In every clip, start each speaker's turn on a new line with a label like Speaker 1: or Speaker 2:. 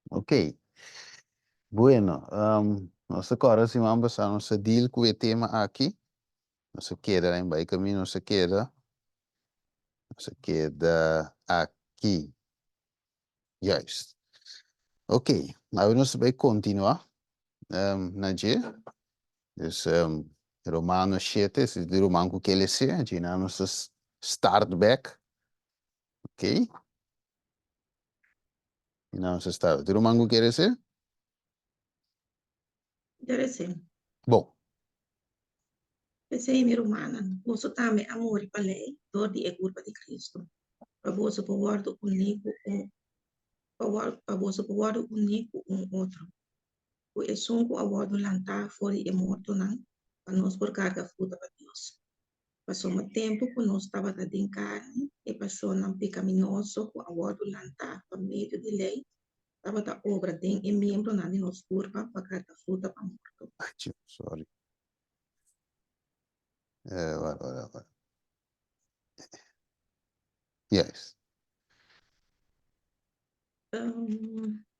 Speaker 1: Ok. Bueno, nos ta kòrda siman pasá nos a deal ku e tema aki. Nos a keda en bai kaminda, nos a keda aki. Juist. Ok, awe nos ta bai kontinuá na dje. Dus Romano 7, si di ruman ku ke les'é, djina nos ta start back. Ok. I nos ta start. Tin ruman ku ke les'é?
Speaker 2: Interesante.
Speaker 1: Bon.
Speaker 2: P'esei, mi rumannan, boso tambe a muri pa lei, dor di e kurpa di Kristu, pa boso por wòrdu uní ku un, pa boso por wòrdu uní ku un otro, ku esun ku a wòrdu lantá for di e mortonan, pa nos por karga fruta pa Dios. Pasobra tempu ku nos tabata den karni, e pashonnan pekaminoso ku a wòrdu lantá pa medio di lei, tabata obra den e miembronan di nos kurpa pa karga fruta pa morto.
Speaker 1: Ay, sorry. Wara, wara, wara. Yes.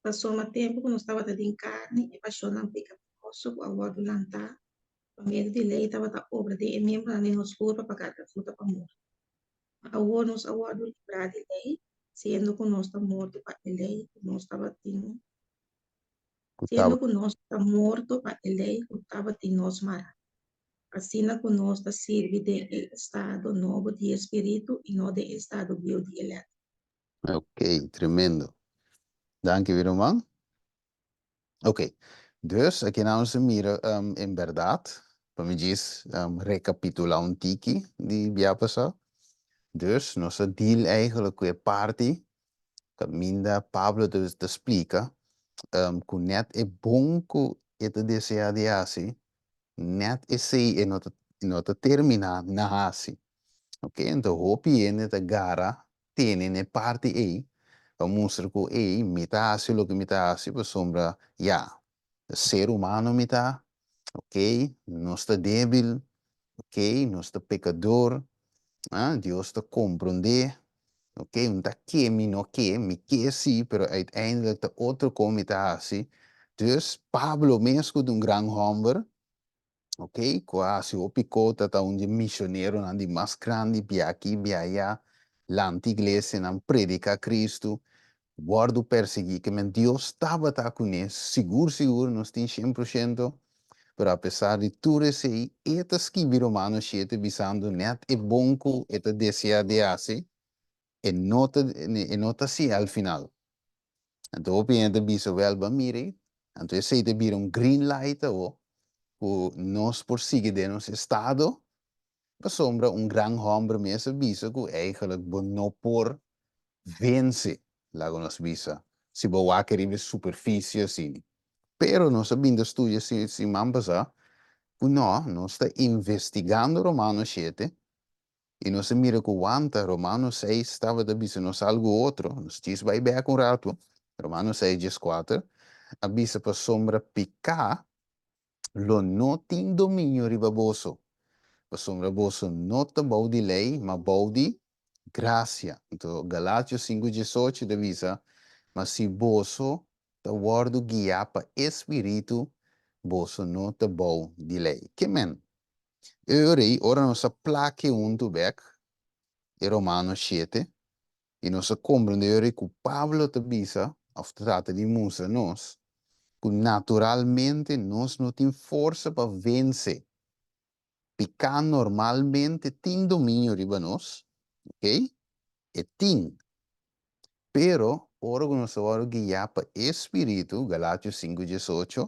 Speaker 2: Pasobra tempu ku nos tabata den karni, e pashonnan pekaminoso ku a wòrdu lantá pa medio di lei tabata obra den e miembronan di nos kurpa pa karga fruta pa morto. Ma awor nos a wòrdu librá di lei, siendo ku nos ta morto pa e lei ku nos tabatin,
Speaker 1: Ku
Speaker 2: siendo ku nos ta morto pa e lei ku tabatin nos mará. Asina ku nos ta sirbi den e estado nobo di e spiritu i no den e estado bieu di e lèter.
Speaker 1: Ok, tremendo. Danki, mi ruman. Ok, dus aki nos a mira en bèrdat, pa mi djis rekapitulá un tiki di bia pasá. Dus nos a deal eigenlijk ku e parti kaminda Pablo ta splika ku nèt e bon ku e ta deseá di hasi, nèt esei e no ta terminá na hasi. Ok, anto hopi hende ta gara tene na e parti ei pa mustra ku ei mi ta hasi loke mi ta hasi pasobra ya, ser humano mi ta, ok, nos ta débil, ok, nos ta pekador, ah, Dios ta komprondé, ok, no ta ke mi no ke, mi ke sí, pero uiteindelijk ta otro kon mi ta hasi. Dus Pablo mes ku ta un gran hòmber, ok, ku a hasi hopi kos, ta un di e misioneronan di mas grandi, bia aki, bia aya, lanta iglesianan, prediká Kristu, wòrdu persiguí, ke men Dios tabata kuné, sigur sigur, nos tin 100%, pero apesar di tur esei, e ta skibi Romano 7 bisando nèt e bon ku e ta deseá di hasi, e no ta hasié al final. Anto hopi hende ta bisa, wèl, ban mira, anto esei ta bira un green light awo, ku nos por sigui den nos estado, pasobra un gran hòmber mes a bisa ku eigenlijk bo no por vense, laga nos bisa, si bo wak riba e superfisie asina. Pero nos a bin ta studia siman pasá ku no, nos ta investigando Romano 7 i nos a mira ku wanta Romano 6 tabata bisa nos algu otro. Nos djis bai bèk un ratu, Romano 6 14, a bisa pasobra piká lo no tin dominio riba boso, pasobra boso no ta bou di lei, ma bou di grasia. Anto Galatio 5 18 ta bisa, ma si boso ta wòrdu guiá pa e spiritu, boso no ta bou di lei. Ke men? E ora ei, ora nos a plak e huntu bèk, e Romano 7, i nos a komprendé e ora ei ku Pablo ta bisa, òf ta trata di mustra nos, ku naturalmente nos no tin forsa pa vense piká. Normalmente tin dominio riba nos, ok? E tin. Pero, ora ku nos ta wòrdu guiá pa e spiritu, Galatio 5 18,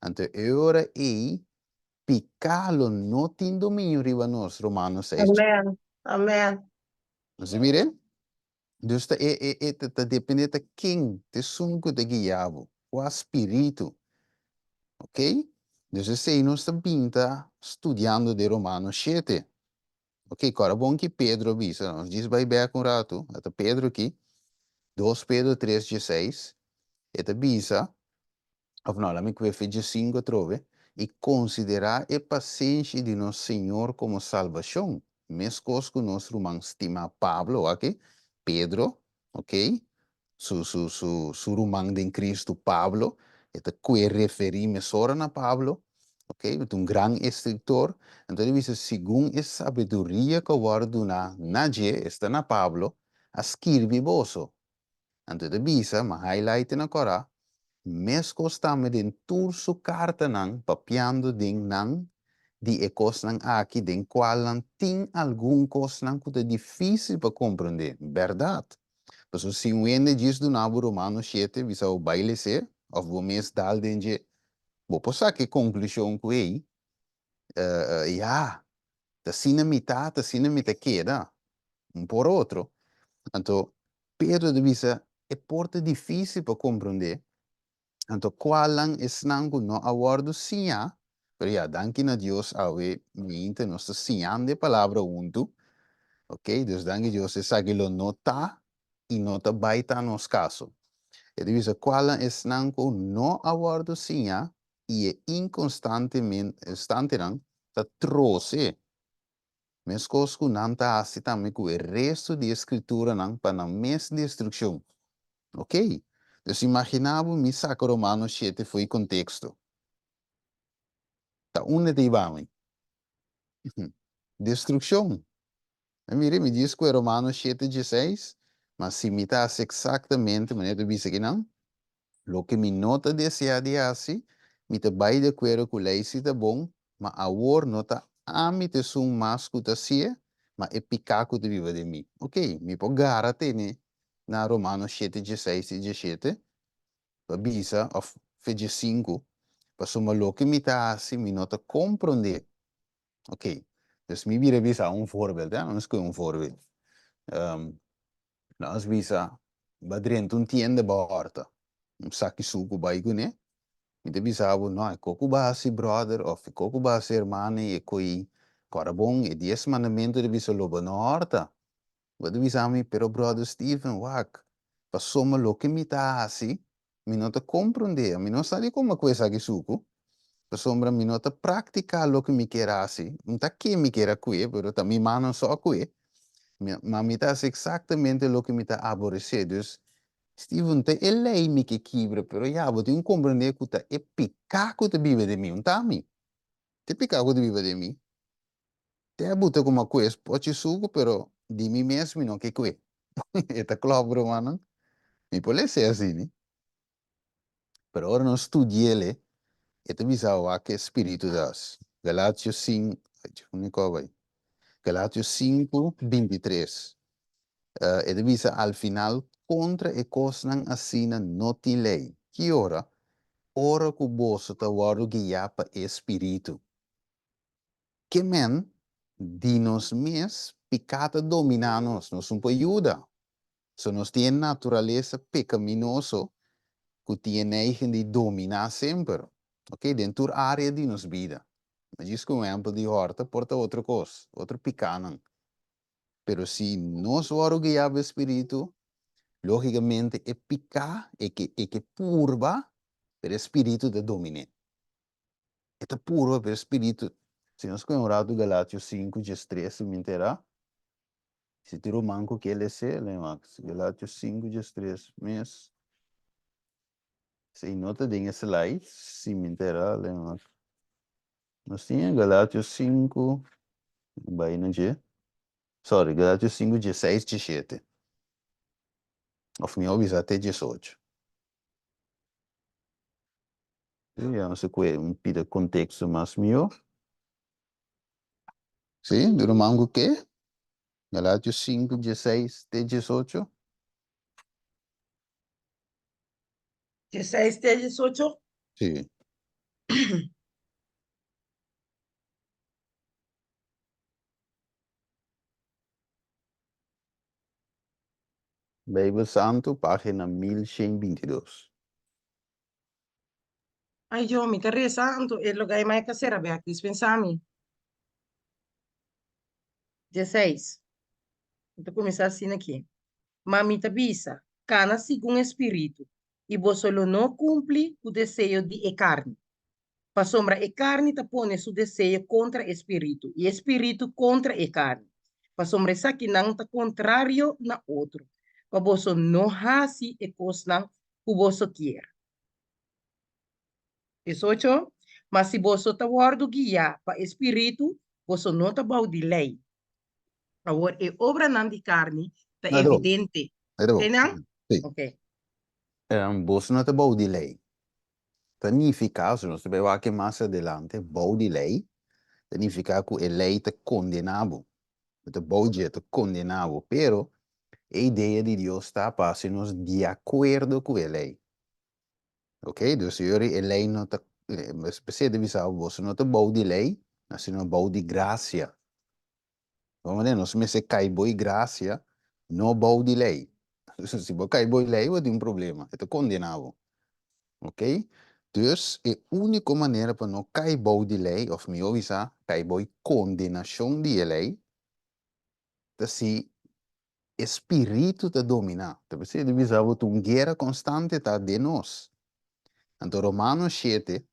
Speaker 1: anto e ora ei piká lo no tin dominio riba nos, Romano 6.
Speaker 3: Amen. Amen.
Speaker 1: Nos a mira? Dus ta e ta depende ta ken ta esun ku ta guia bo, kua spiritu. Ok? Dus esei nos ta bin ta studiando den Romano 7. Ok, kòrda bon ki Pedro a bisa, nos djis bai bèk un ratu, ata Pedro aki, 2 Pedro 3 16, e ta bisa, òf no, lami kue fe 15 atrobe, i konsiderá e pasenshi di nos Señor komo salbashon, meskos ku nos ruman stimá Pablo, wak, Pedro, ok. Su, su, su, su ruman den Cristo, Pablo, e ta kue referí mesora na Pablo, ok, e ta un gran escritor, anto e ta bisa segun e sabiduria ku a wòrdu duná na dje, esta na Pablo, a skirbi boso. Anto e ta bisa, m'a highlight na kòrá, meskos tambe den tur su kartanan papiando den nan di e kosnan aki den kualnan tin algun kosnan ku ta difísil pa komprondé. Bèrdat! Pasobra si un hende djis duna bo Romano shete bisa bo bai les'é òf bo mes dal den dje, bo por saka e konklushon ku ei, ya, ta asina mi ta, ta asina mi ta keda, un por otro. Anto Pedro ta bisa e por ta difísil pa komprondé, Anto kualnan esnan ku no a wòrdu siñá, pero ya, danki na Dios awe mainta nos ta siñando e palabra huntu, ok, dus danki Dios esaki lo no ta i no ta bai ta nos kaso. E ta bisa kualnan esnan ku no a wòrdu siñá i e inkonstantenan ta trose Meskos ku nan ta hasi tambe ku e restu di e skrituranan pa nan mes destrukshon. Oké, dus imaginá bo mi saka Romanos shete fo'i konteksto. Ta unda ta hiba mi? Destrukshon. A mira, mi djis ku e Romanos shete dieseis, ma si mi ta hasi eksaktamente manera ta bisa kinan, Loke mi no ta deseá di hasi, mi ta bai di akuerdo ku lei si ta bon, ma awor no ta ami ta esun mas ku ta hasié, ma e piká ku ta biba den mi. Oké, mi por gara tene na Romanos shete dieseis i dieshete pa bisa, òf fe diesinku, pasobra loke mi ta hasi mi no ta komprondé. Oké, dus mi bira bisa un voorbeeld, hè, nos kohe un voorbeeld. Nos bisa, Ba drenta un tienda ba horta un saki suku bai kuné. Mi ta bisa bo, no, e ko ku ba hasi brother of e ko ku ba hasi hermana i e koi kòrda bon, e dies mandamentu ta bisa lo bo no horta. Bo ta bisa mi, pero brother Steven, wak, pasobra loke mi ta hasi Mi no ta komprondé, mi no sa di kon a ku esaki suku, pasobra mi no ta praktiká loke mi kier hasi. N ta ke mi kier a kue, pero ta mi mannan so a kue. Ma mi ta hasi eksaktamente loke mi ta aboresé. Dus, Steven, ta e lei mi ke kibra, pero ya, bo tin ku komprondé ku ta e piká ku ta biba den mi, un ta mi. Ta e piká ku ta biba den mi. Te a buta ku mi a kue es pochi suku, pero di mi mes mi no ke kue. E ta klòp, rumannan. Mi por lese asini. Pero ora nos studi'el, e ta bisa wak e spiritu ta hasi. Galatio sin, unda ku a bai? Galatio sinku, bintitres. E ta bisa al final kontra e kosnan asina no tin lei. Ki ora? Ora ku boso ta wòrdu guiá pa e spiritu. Ke men, di nos mes, piká ta dominá nos, nos no por yuda. So nos tin e naturalesa pekaminoso ku tin e neigen di dominá semper, ok, den tur área di nos bida. No djis ku un ehèmpel di hòrta, por ta otro kos, otro pikánan. Pero si nos wòrdu guiá pa e spiritu, lógikamente e piká e ke e ke purba, pero e spiritu ta domin'é. E ta purba pero e spiritu. Si nos kohe un ratu Galatios sinku diestres si mi entera, si tin ruman ku ke les'é, lei wak. Galatios sinku diestres mes. Si no ta den e slide, si mi entera, lei wak. Nos tin e Galatios sinku, bai na dje. Sorry, Galatios sinku dieseis dieshete. Of mi a bisa te diesocho. Ya nos a kue un pida konteksto mas mihó. Sí, di ruman ku ke? Galatios 5, 16 te 18.
Speaker 2: 16 te 18?
Speaker 1: Sí. Beibel Santu, página 1122.
Speaker 2: Ay yo, mi ta resa, anto e lugá ei mai ta sera bek, dispensa mi. Dieseis. Mi ta kuminsá asina aki. Ma mi ta bisa, kana segun e Spiritu, i boso lo no kumpli ku deseo di e karni. Pasobra e karni ta pone su deseo kontra e Spiritu, i e Spiritu kontra e karni. Pasobra esakinan ta kontrario na otro.
Speaker 3: pa boso no hasi e kosnan ku boso kier. 18, Ma si boso ta wòrdu guiá pa e Spiritu, boso no ta bou di lei. Awor e obranan di karni ta evidente. Te nan? Ok.
Speaker 1: Boso no ta bou di lei. Ta nifiká, si nos ta bai wak mas adelante, bou di lei, ta nifiká ku e lei ta kondená bo. Bo ta bou dje, ta kondená bo. Pero e idea di Dios ta pa hasi nos di akuerdo ku e lei. Ok, dus yori e lei no ta, p'esei ta bisa bo, boso no ta bou di lei, sino bou di grasia. Bo manera nos mester kai bou di grasia, no bou di lei. Si bo kai bou di lei bo tin un problema, e ta kondena bo. Ok, dus e uniko manera pa no kai bou di lei, òf mihó bisa, kai bou di kondenashon di e lei, ta si E spiritu ta dominá. Ta p'esei di bisa bo ta un guera konstante ta den nos. Anto Romanos shete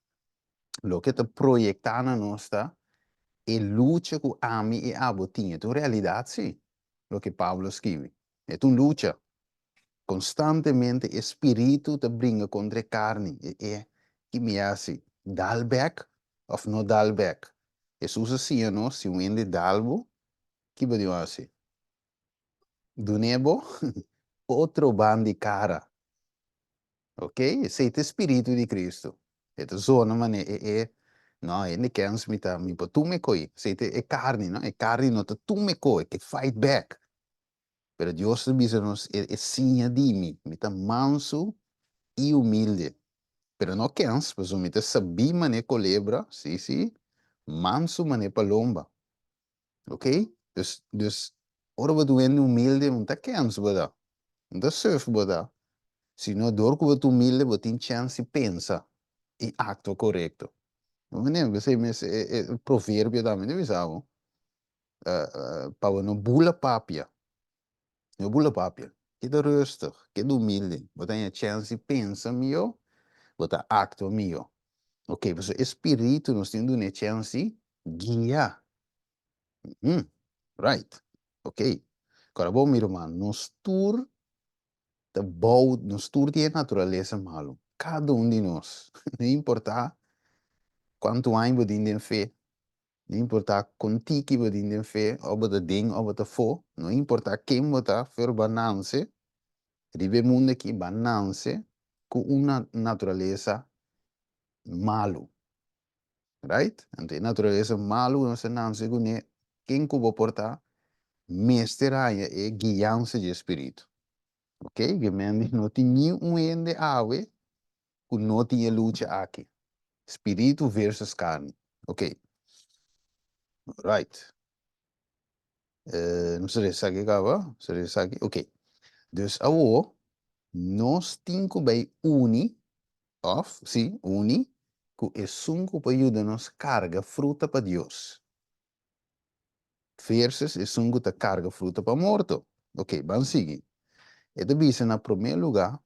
Speaker 1: loke ta proyektá na nos ta e lucha ku ami i abo tin. E ta un realidat si, loke Pablo a skibi. E ta un lucha. Konstantemente e spiritu ta bringa kontra e karni. E e ki mi hasi? Dal bèk òf no dal bèk? Hesus a siña nos si un hende dal bo, ki bo diu hasi? Dun'é bo otro ban di kara. Ok, esei ta e spiritu di Cristo. E ta zona manera e e no hende kens mi ta mi por tuma e koi. Esei ta e karni no, e karni no ta tuma e koi, e ke fight back. Pero Dios ta bisa nos e e siña di mi, mi ta mansu i humilde. Pero no kens, pasobra mi ta sabí manera kolebra, si si, mansu manera palomba. Ok? Dus, dus ora bo ta un hende humilde, no ta kens bo ta, no ta suf bo ta, sino dor ku bo ta humilde bo tin chèns di pensa i aktua korekto. Bo mende? P'esei mes e e proverbio tambe ta bisa bo, pa bo no bula papia, no bula papia, keda rustig, keda humilde, bo ta haña chèns di pensa mihó, bo ta aktua mihó. Ok, pasobra e spiritu nos tin duna e chèns di guia. Right. Ok. Kora bo mi ruman, nos tur ta bou, nos tur tin e naturalesa malu. Kada un di nos. No importá kuantu aña bo tin den fe, No importa kon tiki bo tin den fe, of bo ta den of bo ta fo, no importa ken bo ta, pero bo a nanse riba e mundu aki, bo a nanse ku un naturalesa malu, right? Anto e naturalesa malu ku nos a nanse kuné, ken ku bo por ta, mester haña e guiansa dje spiritu, ok? Gemendi no tin ni un hende awe ku no tin e lucha aki. Spiritu versus karni. Ok. Right. Nos a resa aki kaba? Nos a resa aki? Ok. Dus awo, nos tin ku bai uni, òf, sí, uni ku esun ku por yuda nos karga fruta pa Dios. Versus esun ku ta karga fruta pa morto. Ok, ban sigui. E ta bisa na promé lugá,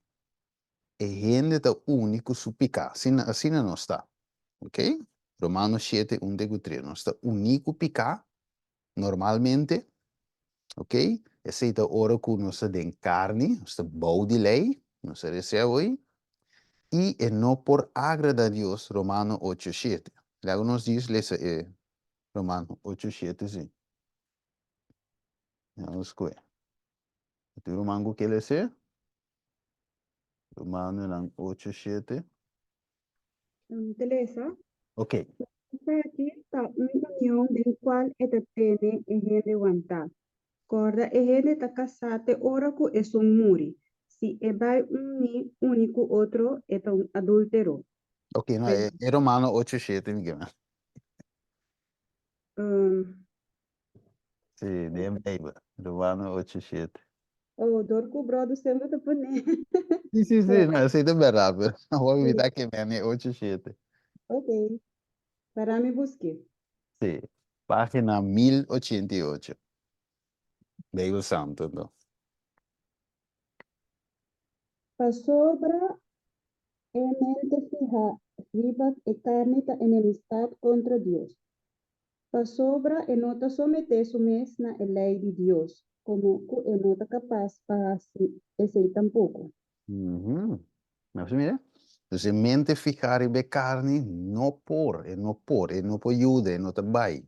Speaker 1: e hende ta uni ku su piká. Asina, asina nos ta. Ok? Romanos shete, un te ku tres. Nos ta uní ku piká normalmente. Ok? Esei ta ora ku nos ta den karni, nos ta bou di lei, nos a resea hoy. I e no por agrada Dios, Romano ocho, shete. Laga nos djis lesa e Romano ocho, shete si. Nos kue. Tin ruman ku ke lese? Romanonan ocho shete.
Speaker 4: Te lesa.
Speaker 1: Ok.
Speaker 4: Esaki ta un union den kual e ta tene e hende wantá. Kòrda e hende ta kasá te ora ku esun muri. Si e bai uni uni ku otro e ta un adúltero.
Speaker 1: Ok, no, e Romano ocho shete mi ke men. Sí, den Bijbel. Romano ocho shete.
Speaker 4: Oh, dor ku brodo semper ta pone.
Speaker 1: Sí, sí, sí, no, esei ta berdad, pero awor mi ta keme mi ocho shete.
Speaker 4: Ok, para mi buske.
Speaker 1: Sí, pagina 1088. Bijbel Santo, enton.
Speaker 4: Pasobra e mente fiha riba e karni ta enemistat kontra Dios. Pasobra e no ta someté su mes na e lei di Dios. Komo ku e no ta kapas pa hasi esei tampoko.
Speaker 1: Nos a mira? Dus e mente fihá riba e karni no por, e no por, e no por yuda, e no ta bai,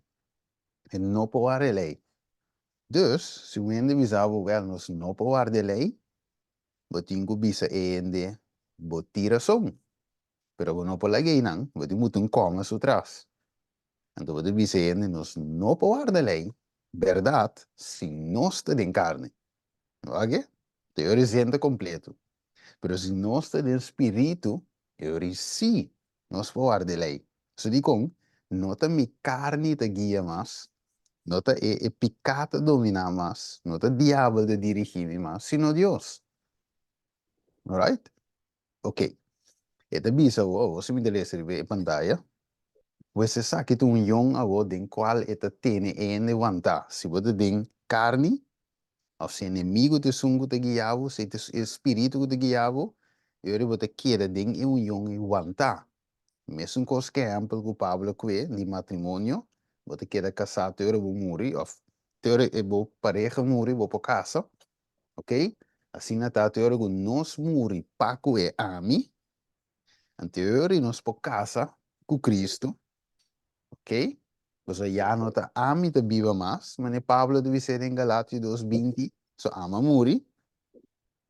Speaker 1: e no por warda e lei. Dus, si un hende bisa bo, wèl, nos no por warda e lei, bo tin ku bisa e hende, bo tin rason, pero bo no por laga einan, bo tin buta un kòma su tras. Anto bo ta bisa e hende, nos no por warda lei, bèrdat, si nos ta den karni. Wak? Ta e ora kompleto. Pero si nos ta den spiritu, e ora sí nos por warda e lei. So dikon? No ta mi karni ta guia mas, no ta e e piká ta dominá mas, no ta diabel ta dirigí mi mas, sino Dios. Alright? Ok. E ta bisa awor, awor si mi ta lesa riba e pantaya, Pues esaki ta un yon awor den kual e ta tene e hende wantá. Si bo ta den karni, òf si enemigu ta esun ku ta guia bo, si ta e spiritu ku ta guia bo, e ora bo ta keda den e union ei wantá. Mesun kos ku ehèmpel ku Pablo a kue di matrimonio, bo ta keda kasá te ora bo muri, òf te ora e bo pareha muri bo por kasa. Ok? Asina ta te ora ku nos muri pa ku e ami, anto e nos por kasa ku Kristu. Ok? Pasobra ya no ta ami ta biba mas, manera Pablo ta bis'é den Galatio dos binti, so ami a muri,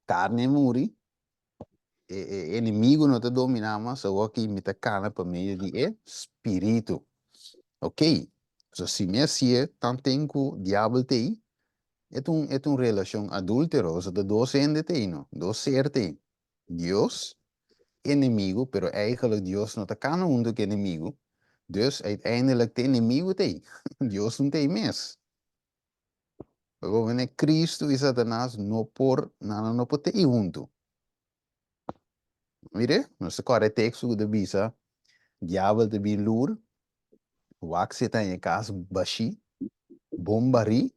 Speaker 1: karni a muri, e e enemigu no ta dominá mas, awor aki mi ta kana pa medio di e Spiritu. Ok, so si mi hasié tanten ku diabel t'ei, e ta un e ta un relashon adúltero, pasobra ta dos hende t'ei no, dos ser t'ei, Dios, enemigu, pero eigenlijk Dios no ta kana huntu ku enemigu, dus uiteindelijk ta enemigu t'ei, Dios no t'ei mes. Pasobra Cristo i Satanas no por, nan no por t'ei huntu. Mire, nos ta kòrda e teksto ku ta bisa, Diabel ta bin lur, wak si e ta haña e kas bashí, bon barí,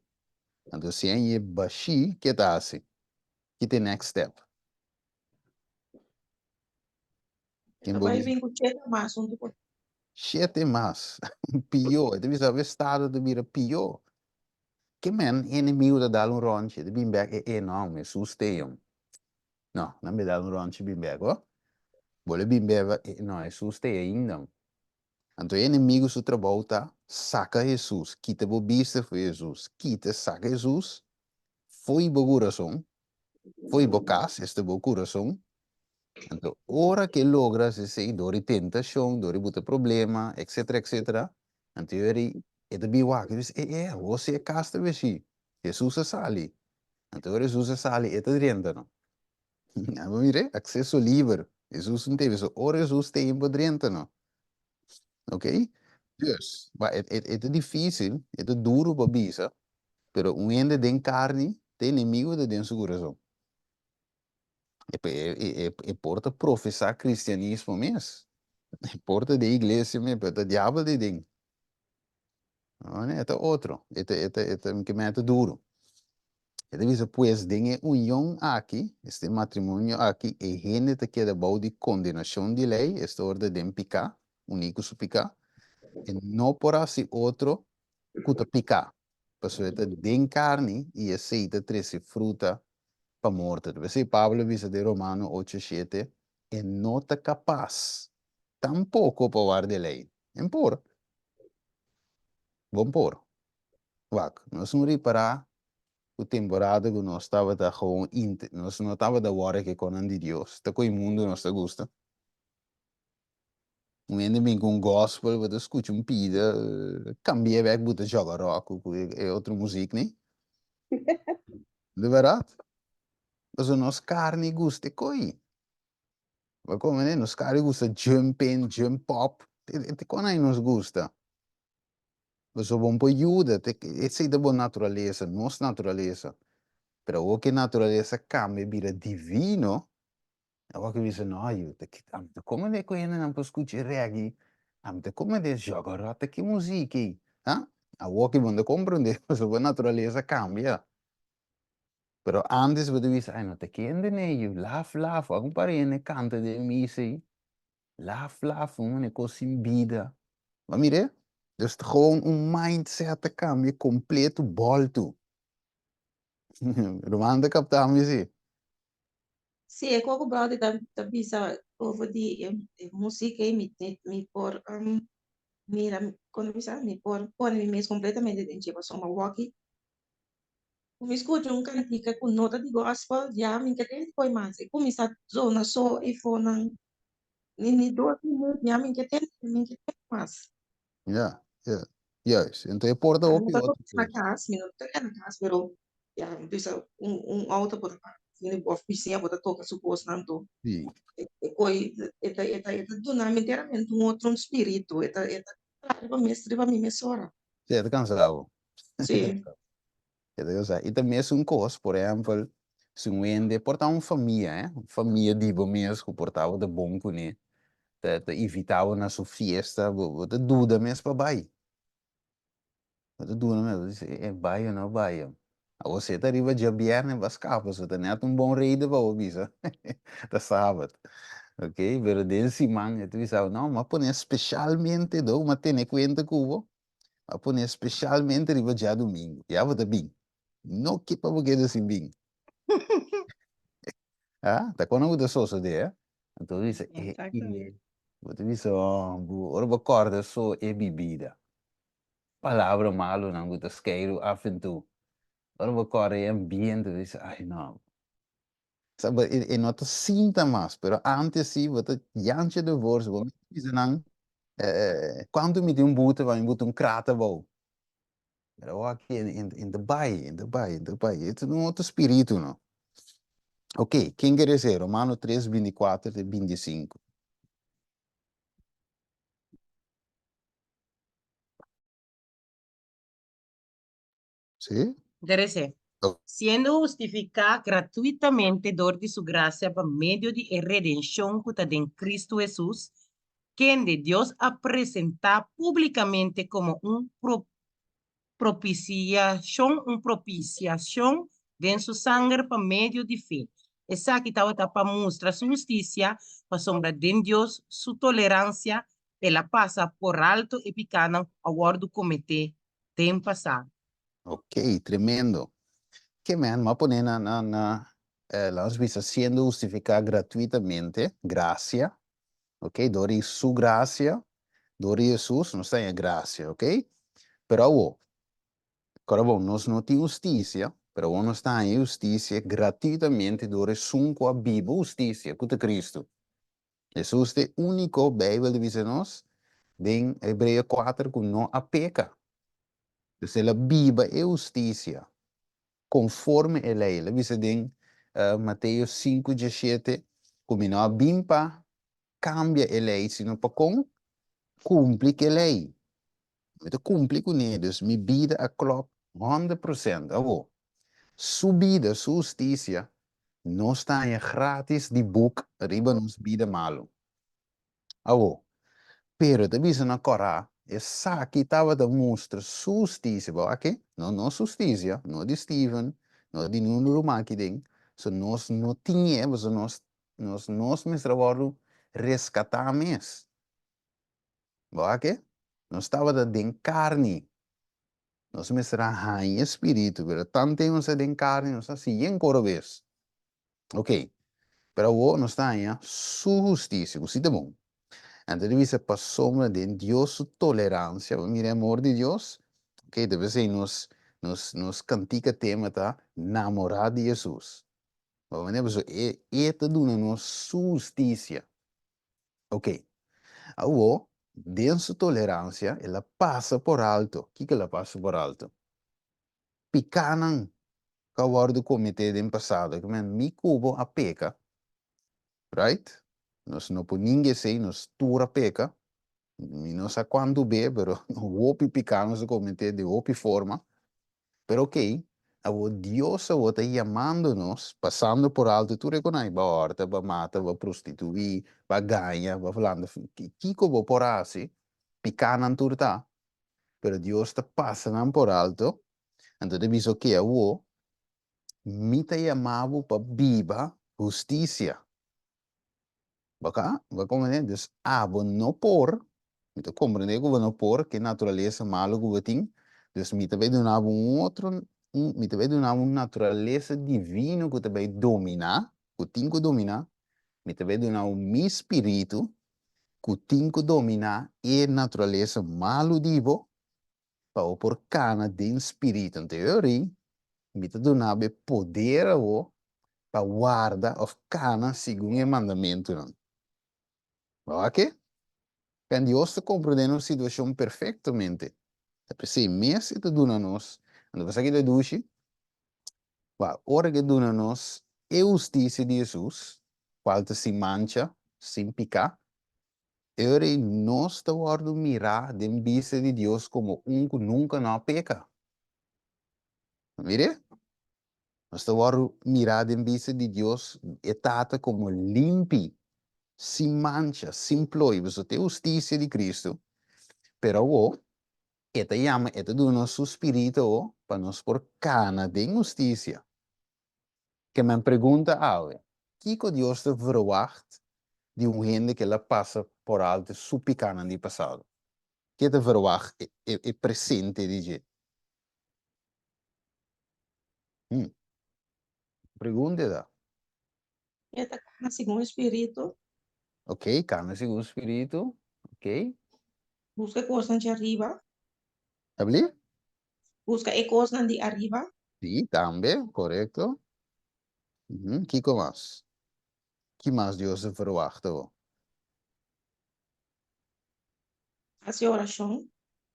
Speaker 1: anto si e haña e bashí, ke ta hasi? Ki ta e next step?
Speaker 2: E ta bai bin ku shete mas huntu ku.
Speaker 1: Shete mas, pió, e ta bisa e estado ta bira pió. Ke men enemigu ta dal un ròntje, e ta bin bèk, e e no, Hesus t'ei yòn. No, nan be dal un ròntje bin bèk ho. Bo lo bin bèk, e no, Hesus t'ei ainda. Anto e enemigu su trabou ta saka Hesus, kita bo bista fo'i Hesus, kita, saka Hesus fo'i bo kurason, fo'i bo kas, esta bo kurason. Anto ora ke logra hasi esei dor di tentashon, dor di buta problema, etcetera, etcetera, anto e ora e ta bin wak, e bisa, e e, awor si e kas ta beshí, Hesus a sali. Anto ora Hesus a sali, e ta drenta no. Abo mira, akseso liber. Hesus no teve, so ora Hesus te por drenta no. Ok? Dus, ba e, e, e ta difícil, e ta duro pa bisa, pero un hende den carni, ta enemigo ta den su corazón. E, e, e, e por ta profesá cristianismo mes. E por ta den iglesia mes, pero ta diabel di den. E ta otro, e ta, e ta, e ta, ke meta duro. E ta bisa, pues, den e union aki, este matrimonio aki, e hende ta keda bou di kondenashon di lei, esta ora ta den piká, uní ku su piká, e no por hasi otro ku ta piká, pasobra e ta den karni i esei ta trese fruta pa morto. Ta p'esei Pablo a bisa den Romano ocho shete, e no ta kapas tampoko pa warda e lei. En por. Bon por. Wak, nos no ripará ku temporada ku nos tabata gewoon inte, nos no tabata wòrdu ke konan di Dios, ta ku e mundu nos ta gusta. Un hende bin ku un gospel, bo ta skucha un pida, kambi'é bèk bo ta joga rock ku e otro muzik ni. De bèrdat. Pasobra nos karni gusta e koi. Bo komprende? Nos karni gusta jump in, jump up, te kon ai nos gusta. Pasobra bo no por yuda, esei ta bo naturalesa, nos naturalesa. Pero awor ku e naturalesa kambia bira divino, awor ku bisa no yu, ta ki ami ta komende ku hendenan por skucha reggae, ami ta komende jògòrò, ta ki muzik ei, ha? Awor ku bo no ta komprende pasobra bo naturalesa kambia. Pero antes bo ta bisa, ai no ta kende ne yu, laf laf, wak un par hende kanta den misa ei. Laf laf, un mane kos sin bida. Bo a mir'é? Dus ta gewoon un mindset ta kambia kompleto bòltu. Ruman ta kapta mi si.
Speaker 2: Sí, e koko brother ta ta bisa over di e e música ei mi mi por mira kon bisa mi por pone mi mes completamente den dje pasobra mi a wòki ku mi skucha un kantika ku no ta di gospel ya mi ka tende koe mas e kuminsá zona so e fonan ni ni dos minuut ya mi ka tende mi ka tende mas.
Speaker 1: Ja, ja, juist. Enton e por ta
Speaker 2: Mi
Speaker 1: hopi
Speaker 2: no ta
Speaker 1: otro
Speaker 2: toca na
Speaker 1: cos.
Speaker 2: cas, mi no ta toca na cas, pero ya, bisa un un auto por ta of bisiña por ta toca su cosnan anto
Speaker 1: Sí.
Speaker 2: e e coi e ta e ta e ta duna mi enteramente un otro spiritu, e ta e ta traha riba mes riba mi mesora.
Speaker 1: Sí, e ta cansa bo.
Speaker 2: Sí.
Speaker 1: E ta cansa. I ta mesun cos, por ehempel, si un hende por ta un famia, eh, un famia di bo mes cu por tabata bon cune, ta ta invita bo na su fiesta, bo bo ta duda mes pa bay. Bo ta duna mes, bo ta bisa, e bai o no bai? Awor si e ta riba djabièrnè bo a skapa, so ta nèt un bon reden pa bo bisa ta sabat. Ok, pero den siman e ta bisa bo, no, mi a pone speshalmente dor mi a tene kuenta ku bo, mi a pone speshalmente riba djadumingu, ya bo ta bin. No ke pa bo keda sin bin. Ah, ta kono ku ta sosodé, eh? Anto bo bisa, e, e, bo ta bisa, oh, bo, ora bo kòrda so e bibida. Palabra malunan ku ta skeiru af en toe. Ora bo kòrda e ambiente bo bisa ai no. Sa bo e no ta sinta mas pero antes si bo ta yancha de vors bo mester bisa nan kuantu mi tin un buta pa mi buta un krat abou. Pero awor aki e ta bai e ta bai e ta bai e ta un otro spiritu no. Ok ken kere ser Romano tres 24 te 25. Sí?
Speaker 3: Interesé.
Speaker 1: Oh.
Speaker 3: Siendo hustificá gratuitamente dor di su gracia pa medio di e redenshon ku ta den Cristo Hesus, kende Dios a presentá públikamente komo un propisiashon, un propisiashon den su sanger pa medio di fe. Esaki tabata pa mustra su hustisia, pasobra den Dios su toleransia el a pasa por alto e pikánan ku a wòrdu kometé den pasado.
Speaker 1: Ok, tremendo. Ke men, m'a pone na, na, na, eh, laat ons bisa, siendo hustificá gratuitamente, gracia, ok, dor di su gracia, dor di Hesus, nos ta haña gracia, ok. Pero awo, kòrda bon, nos no tin hustisia, pero awo nos ta haña e hustisia gratuitamente dor esun ku a biba hustisia, ku ta Cristo. Hesus ta e úniko, Beibel ta bisa nos, den Hebreo kuater ku no a peka. Dus el a biba e hustisia konforme e lei. El a bisa den Mateo sinku diashete ku mi no a bin pa kambia e lei, sino pa kon kumpli ku e lei. Mi ta kumpli kuné, dus mi bida a klòp 100%. Awor, su bida, su hustisia, nos ta haña gratis di buk riba nos bida malu. Awor, pero ta bisa na Kòrá, esaki tabata mustra su hustisia. Bo wak ke? No nos hustisia, no di Steven, no di niun ruman aki den. So nos no tin e, pasobra nos, nos, nos mester a wòrdu reskatá mes. Bo wak ke? Nos tabata den karni. Nos mester a haña e spiritu, pero tanten nos ta den karni, nos ta hasi yen koro bes. Ok, pero awor nos ta haña su hustisia, ku si ta bon. Anto di bisa pasobra den Dios su toleransia, bo mira e amor di Dios, ok, ta p'esei nos, nos, nos kantika tema ta namorá di Hesus. Bo manera pasobra e, e ta duna nos su hustisia. Ok, awor den su toleransia el a pasa por alto, kiko el a pasa por alto? Pikánan ku a wòrdu kometé den pasado, ke men mi ku bo a peka, right? Nos no por ninga esei, nos tur a peka, mi no sa kuantu be, pero hopi piká nos a kometé den hopi forma. Pero ok, awor Dios awor ta yamando nos, pasando por alto tur e konai, bo a hòrta, bo a mata, bo a prostituí, bo a gaña, bo a falando, kiko bo por hasi? Pikánan tur ta, pero Dios ta pasa nan por alto, anto ta bisa ok awor mi ta yama bo pa biba hustisia. Bo ka? Bo a komprende? Dus abo no por, mi ta komprende ku bo no por, ke naturalesa malu ku bo tin, dus mi ta bai duna bo un otro. un, mi ta bai duna bo un naturalesa divino ku ta bai dominá, ku tin ku dominá, mi ta bai duna bo mi spiritu ku tin ku dominá e naturalesa malu di bo, pa bo por kana den spiritu. Anto e ora ei mi ta duna bo e poder awo pa warda òf kana segun e mandamentunan. Bo wak ke? Pen Dios ta komprendé nos situashon perfektamente. Ta p'esei mes e ta duna nos, anto bo sa ki ta dushi? Wak, ora ku e duna nos e hustisia di Hesus, kual ta sin mancha, sin piká, e ora ei nos ta wòrdu mirá den bista di Dios komo un ku nunka no a peka. Mir'é? Nos ta wòrdu mirá den bista di Dios, e Tata, komo limpi, sin mancha, sin ploi, pasobra ta e hustisia di Kristu. Pero awor, E ta yama, E ta duna nos Su Spiritu awor pa nos por kana den hustisia. Ke men pregunta awe, kiko Dios ta verwagt di un hende ke el a pasa por alto su pikanan di pasado? Ke e ta verwagt e presente di dje? Hmm. Pregunta e ta.
Speaker 2: E ta kana segun e spiritu.
Speaker 1: Ok, kana segun spiritu. Ok.
Speaker 2: Buska e kosnan di ariba.
Speaker 1: Abli?
Speaker 2: Buska e kosnan di ariba.
Speaker 1: Sí, tambe, korekto. Mhm, Kiko mas? Ki mas Dios ta verwagt bo?
Speaker 2: Hasi orashon.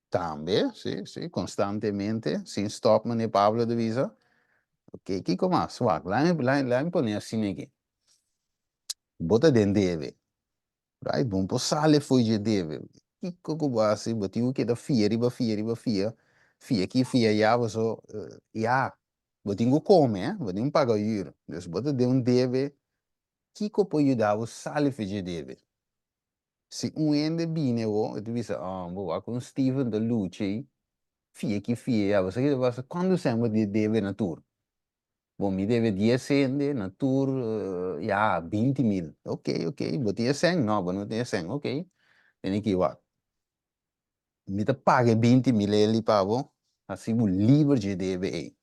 Speaker 1: Tambe, sí, sí, konstantemente, sin stòp, manera Pablo ta bisa. Ok, kiko mas? Wak, laat mi, laat, laat mi pone asina aki. Bo ta den debe, right? Bo no por sali fo'i dje debe. Kiko ku bo hasi? Bo tin ku keda fia riba fia riba fia, fia aki, fia aya, paso, ya, bo tin ku kome, eh, bo tin ku paga hür. Dus bo ta den un debe, kiko por yuda bo sali fo'i dje debe? Si un hende bini awo, e ta bisa, oh, bo wak con Steven ta lucha ei, fia aki, fia aya, bo sa ki ta pasa? Cuantu cen bo debe na tur? Bo, mi debe dies hende na tur, ya, binti mil. Ok, ok, bo tin e cen? No, bo no tin e cen. Ok, tene ki wak. Mi ta paga e binti mil eli pa bo, hasi bo liber dje debe ei.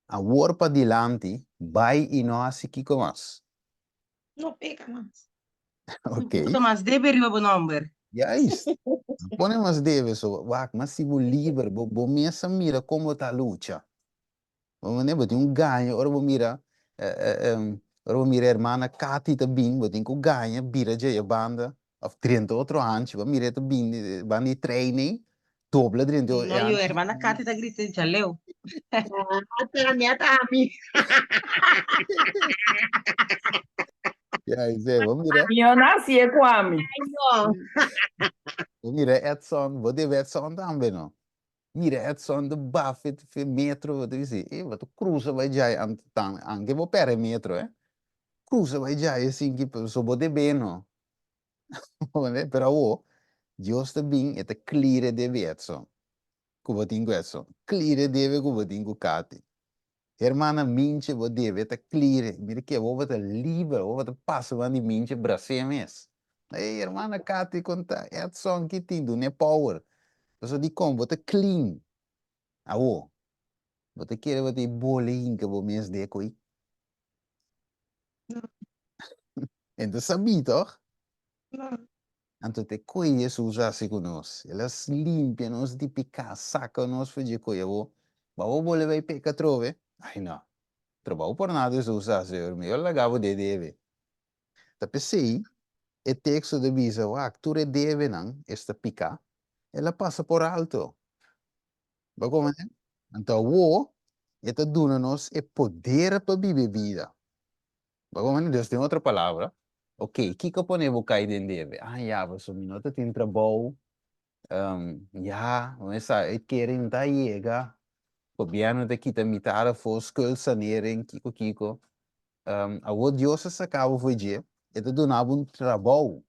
Speaker 1: Awor padilanti, bai i no hasi kiko mas.
Speaker 2: No peka mas.
Speaker 1: Ok.
Speaker 3: No puta mas debe riba bo nomber.
Speaker 1: Juist. No pone mas debe so. Wak, mas si bo liber, bo, bo mes a mira kon bo ta lucha. Bo mane, bo tin un gaña ora bo mira, ora bo mira hermana Katy ta bin, bo tin ku gaña bira dje e banda. Of drenta otro hanchi, bo mira e ta bini banda di trein ei, dobla drenta e
Speaker 3: No, yo
Speaker 1: hanchi.
Speaker 3: hermana Katy ta grita djaleu.
Speaker 5: Ah, ta net ami.
Speaker 1: Ja, i bo mira.
Speaker 6: Mi no nasie ku ami.
Speaker 5: Ai, no.
Speaker 1: Bo mira Edson, bo debe Edson tambe, no? Mira Edson ta bafe fe metro, bo ta bisa, eh, bo ta cruza bai djai, anke bo perde metro, eh. Cruza bai djai asin ki, so bo debe, no? Pero awo, Dios ta bin, e ta clear e debe Edson, ku bo tin ku Edson. Clear e debe ku bo tin ku Katy. Hermana Mintje bo debe ta clear, mira ke awor bo ta liber, awor bo ta pasa ban di Mintje bras'é mes. Ey hermana Katy kon ta Edson ki tin dun'é power. Pasobra dikon bo ta clean awor. Bo ta kere bo ta e bole hinka bo mes de koe?
Speaker 2: No.
Speaker 1: En ta sabí toch?
Speaker 2: No.
Speaker 1: Anto te koe Jesus a hasi ku nos. El a limpia nos di piká, saka nos for dje koe. Awor, bo a bole bai peka atrobe? Ai no. Trabou por nada Jesus a hasi, pero mihor laga bo de debe. Ta p'esei e teksto ta bisa, Wak, tur e debenan, esta piká, el a pasa por alto. Bo a komprende? Anto awor e ta duna nos e poder pa biba e bida. Bo a komprende? Dus den otro palabra, ok, kiko a pone bo kai den debe? Ah ya, pasobra mi no ta tin trabou, ya, bo mester sa, e kere no ta yega, gobièrnu ta kita mitar afó, skuldsanering, kiko kiko. Awor Dios a saka bo for dje, e ta duna bo un trabou.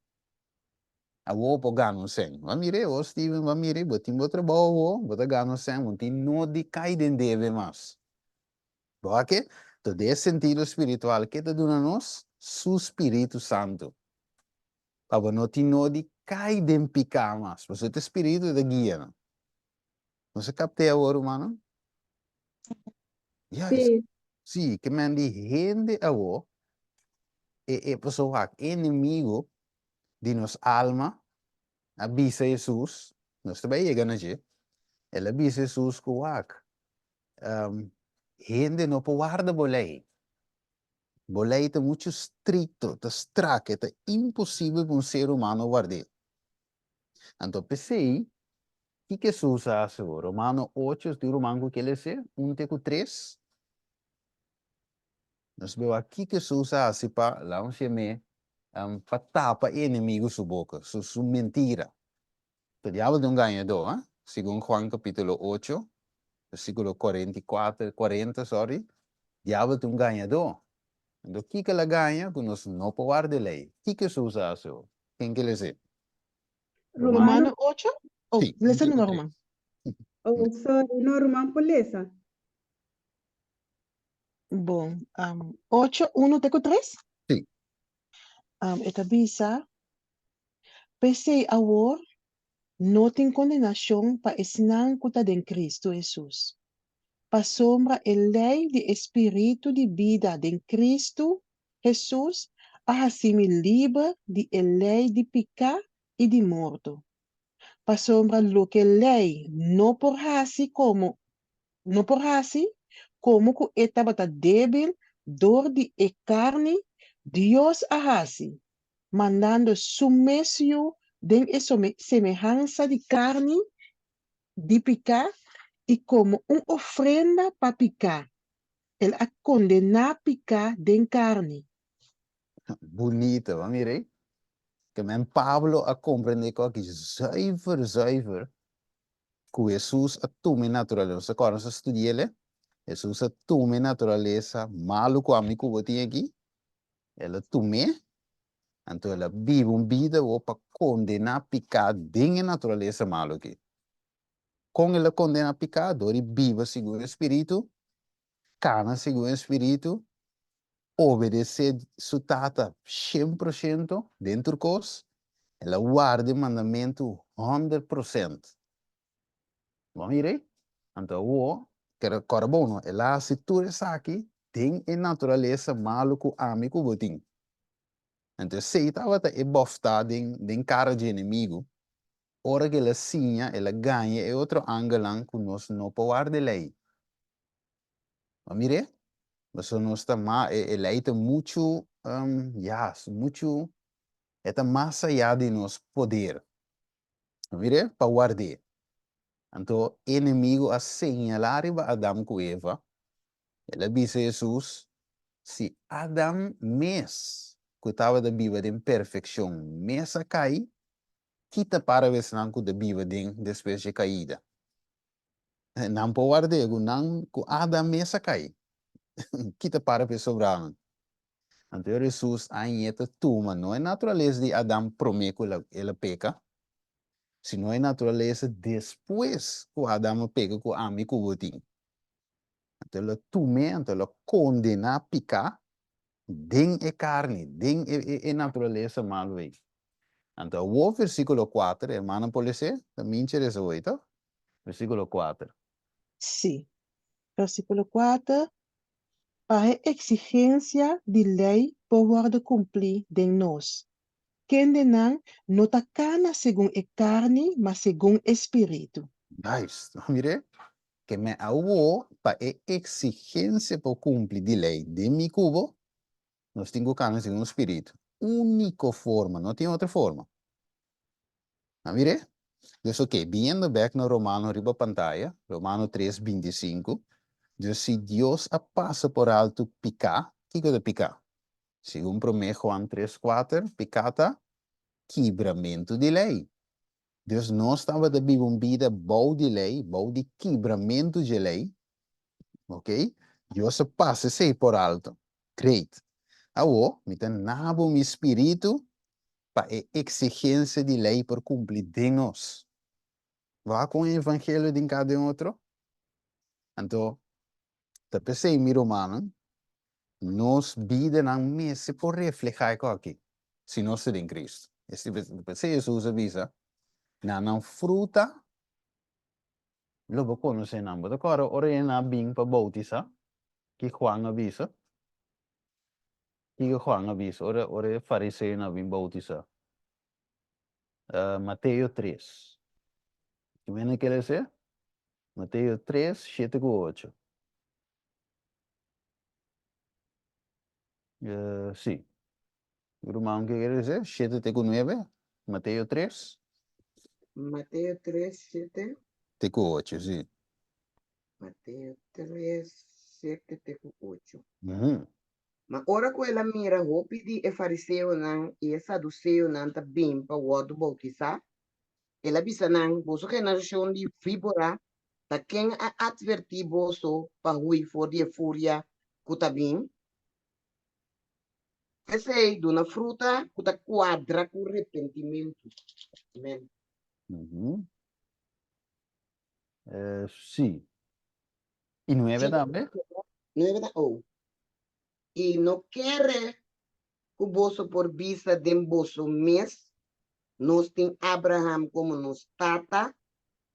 Speaker 1: Awor bo por gana un sèn. Bo a mira awor, Steven, bo a mira, bo tin bo trabou awor, bo ta gana un sèn, bo no tin no di kai den debe mas. Bo a ke? To den e sentido spiritual, ke ta duna nos? Su Spiritu Santu. Pa bo no tin no di kai den piká mas, pasobra e Spiritu ta guia nos. Nos a kapt'é awor, rumannan? Ja,
Speaker 4: Sí.
Speaker 1: sí, ke men di hende awo, e, e paso wak, enemigo di nos alma a bisa Hesus, nos ta bai yega na dje, el a bisa Hesus ku wak, um, hende no por warda bo lei. Bo lei ta muchu strikto, ta strak, e ta imposibel pa un ser humano ward'é. Anto p'esei, kiko Hesus a hasi bo? Romano ocho, tin ruman ku ke les'é? Un te ku tres. Nos bai wak kiko Hesus a hasi pa, laga nos yam'é, pa tapa e enemigu su boka, su su mentira. E diabel ta un gañadó, ha? Segun Juan capítulo ocho, versículo 44, 40, sorry, diabel ta un gañadó. Anto kiko el a gaña? Ku nos no por warda e lei. Kiko Hesus a hasi ho? Ken ke les'é?
Speaker 4: Romano
Speaker 5: Romano ocho? Oh,
Speaker 1: Sí,
Speaker 5: lesa
Speaker 1: un te
Speaker 5: numa
Speaker 1: ku
Speaker 5: ruman.
Speaker 1: tres.
Speaker 4: Oh, sorry, no, ruman por lesa.
Speaker 5: Bon, um, ocho, uno te ku tres?
Speaker 1: Sí.
Speaker 5: Um, e ta bisa, P'esei awor no tin kondenashon pa esnan ku ta den Kristu Hesus, pasobra e lei di e spiritu di bida den Kristu Hesus a hasi mi liber di e lei di piká i di morto. Pasobra loke lei no por hasi komo no por hasi, komo ku e tabata débil dor di e karni, Dios a hasi, mandando su mes Yu den e semehansa di karni di piká i komo un ofrenda pa piká, el a kondená piká den karni.
Speaker 1: Bunito, bo a mira ei? Ke men Pablo a komprendé ku aki zuiver, zuiver, ku Hesus a tuma e naturalesa. Nos ta kòrda nos a studia el, Hesus a tuma e naturalesa malu ku ami ku bo tin aki, El a tum'é, anto el a biba un bida awor pa kondená piká den e naturalesa malu akí. Kon el a kondená piká? Dor di biba segun e spiritu, kana segun e spiritu, obedesé su Tata shen por shento den tur kos. El a warda e mandamentu hòndert prosènt. Bo mira ei? Anto awor, kere kòrda bon no, el a hasi tur esaki den e naturalesa malu ku ami ku bo tin. Anto esei tabata e bòftá den den kara dje enemigu, ora ku el a siña, el a gaña e otro angelnan ku nos no por warda e lei. Bo mir'é? Pasobra nos ta ma, e e lei ta muchu, ya, muchu, e ta mas ayá di nos poder. Mir'é, pa ward'é. Anto enemigu a señalá riba Adam ku Eva. El a bisa Hesus, Si Adam mes, ku tabata biba den perfekshon, mes a kai, ki ta para esnan ku ta biba den despues dje kaida? Nan por ward'é ku nan ku Adam mes a kai. Ki ta para p'e sobranan? Anto Hesus a ñeta tuma no e naturalesa di Adam promé ku el a peka, sino e naturalesa despues ku Adam a peka ku ami ku bo tin. Anto el a tum'é, anto el a kondená piká den e karni, den e naturalesa malu ei. Anto awor versíkulo kuater, hermana por les'é? Ta mincha resa hoy, to? Versíkulo kuater.
Speaker 5: Sí. Versíkulo kuater, Pa e eksigensia di lei por wòrdu kumplí den nos, kendenan no ta kana segun e karni ma segun e spiritu.
Speaker 1: Juist, mir'é, ke me awó pa e eksigensia por kumpli di lei den mi ku bo, nos tin ku kana segun spiritu. Úniko forma, no tin otro forma. A mir'é? Dus oké, biniendo bèk na Romano riba pantaya, Romano tres 25, dus si Dios a pasa por altu piká, kiko ta piká? Segun promé Juan tres kuater, piká ta kibramentu di lei. Dus nos tabata biba un bida bou di lei, bou di kibramentu dje lei, oké? Dios a pasa esei por alto. Great. Awor, mi ta nabo mi spiritu pa e exigencia di ley por cumpli den nos. Wak con e evangelio den cada den otro? Anto, ta p'esey, mi rumannan, nos bidanan mester por refleha e cos aki, si nos ta den Cristo. P'esey Jesus a bisa, Na nan fruta. Lo bo konosé nan. Bo ta kòrda ora e nan a bin pa boutisá, ki Juan a bisa? Kiko Juan a bisa ora ora e fariseonan a bin boutisá? Mateo tres. Ki mene kel esei? Mateo tres, shete ku ocho. Sí. Ruman ke kere esei? Shete te ku nuebe? Mateo tres.
Speaker 6: Mateo tres, shete.
Speaker 1: Te ku ocho, sí.
Speaker 6: Mateo tres, shete te ku ocho. Ma ora ku el a mira hopi di e fariseonan i e saduseonan ta bin pa wòrdu boutisá, el a bisa nan, Boso generashon di víbora, ta ken a atvertí boso pa hui for di e furia ku ta bin? P'esei, duna fruta ku ta kuadra ku repentimentu. Amèn.
Speaker 1: Sí. I nuebe tambe?
Speaker 6: Nuebe ta ou. I no kere ku boso por bisa den boso mes, Nos tin Abraham komo nos tata,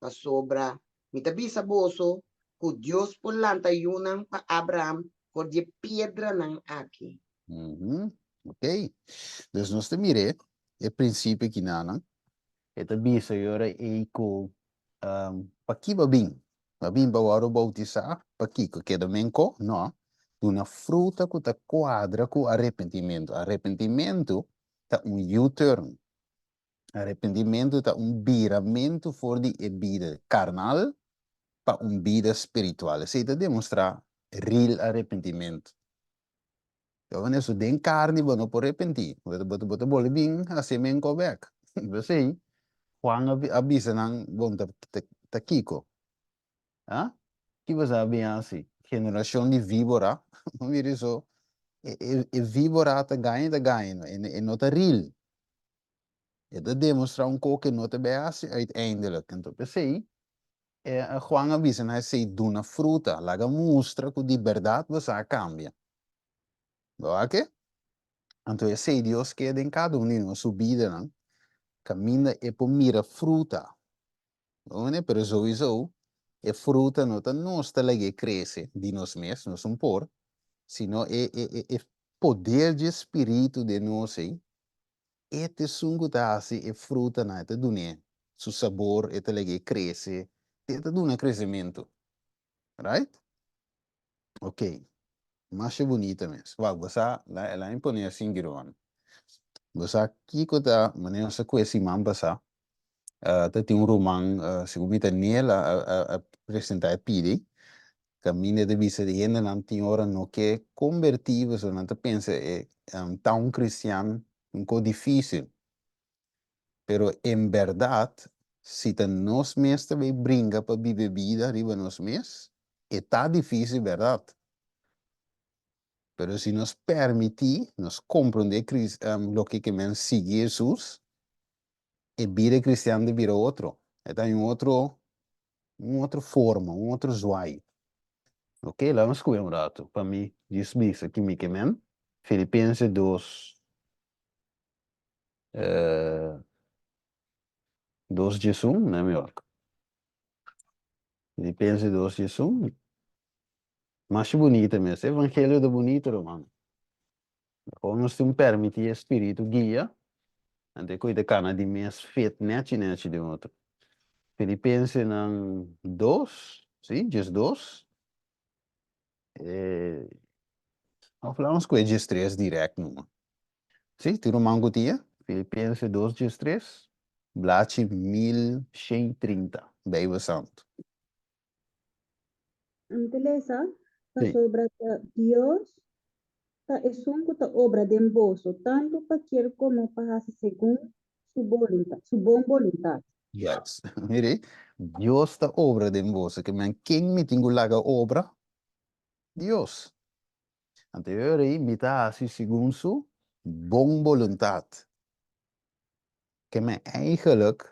Speaker 6: pasobra mi ta bisa boso ku Dios por lanta yunan pa Abraham for di e piedranan aki.
Speaker 1: Ok. Dus nos ta mir'é e prinsipio kinanan. E ta bisa e ora ei ku Paki bo bin? Bo bin pa wòrdu boutisá? Pakiko? Keda menkó? No. Duna fruta ku ta kuadra ku arepentimentu. Arepentimentu ta un U-turn. Arepentimentu ta un biramentu for di e bida karnal pa un bida spiritual. Esei ta demostrá real arepentimentu. Yo su den carni bo no por repenti, bo bo ta bolbe bin haci menco bek. P'esey Juan a bisa nan, bon ta ta kico? Ha? Ki bo sa bin haci? Generacion di vibora, mira eso, e e e vibora ta gaña ta gaña no, e no ta real. E ta demostra un koe ke no ta bay haci uiteindelijk. Anto p'esey Juan a bisa nan esey duna fruta, laga mustra ku di berdad bo sa a kambia. Bo wak ke? Anto esey Dios ke den kada un di nos su bidanan, kaminda e por mira fruta. Bo mende? Pero souiso e fruta no ta nos ta lag'e krese di nos mes, nos un por, sino e e e poder dje spiritu den nos ey E ta esun ku ta hasi e frutanan, e ta dun'é su sabor, e ta lag'é krese, e ta duna kresementu. Right? Ok. Masha bunita mes. Wak, bo sa, la, la mi pone asin Giroan. Bo sa kiko ta, manera nos a kue siman pasá, ta tin un ruman, segun mi ta Nel a, a, a presentá e pidi, kaminda e ta bisa di hendenan tin ora no ke kombertí pasobra nan ta pensa e ta un kristian un ko difísil. Pero en bèrdat si ta nos mes ta bay bringa pa biba e bida riba nos mes, e ta difísil bèrdat. Pero si nos permití, nos komprondé loke ke men sigui Hesus, e bida kristian ta bira otro. E ta un otro un otro forma, un otro zwaai. Ok, laga nos scucha un rato pa mi djis bisa ki mi ke men. Filipense dos, dos djesun, na mi wak. Filipense dos djesun. Masha bunita mes, evangelio ta bunita ruman. Mehor nos tin permiti e spiritu guia, anto e koe ta kana di mes fit nechi nechi den otro. Filipensenan dos, si, 12, e, of laga nos koe 13 direct numa. Si, tin ruman ku tin e? Filipense dos 13, blachi 1130, Bijbel Santu.
Speaker 4: Ami ta lesa, Pasobra ta Dios ta esun ku ta obra den boso, tantu pa kier komo pa hasi segun su boluntat, su bon boluntat.
Speaker 1: Yes. Mire, Dios ta obra den boso. Ke men ken mi tin ku laga obra? Dios. Anto e ora ei mi ta hasi segun su bon boluntat. Ke men eigenlijk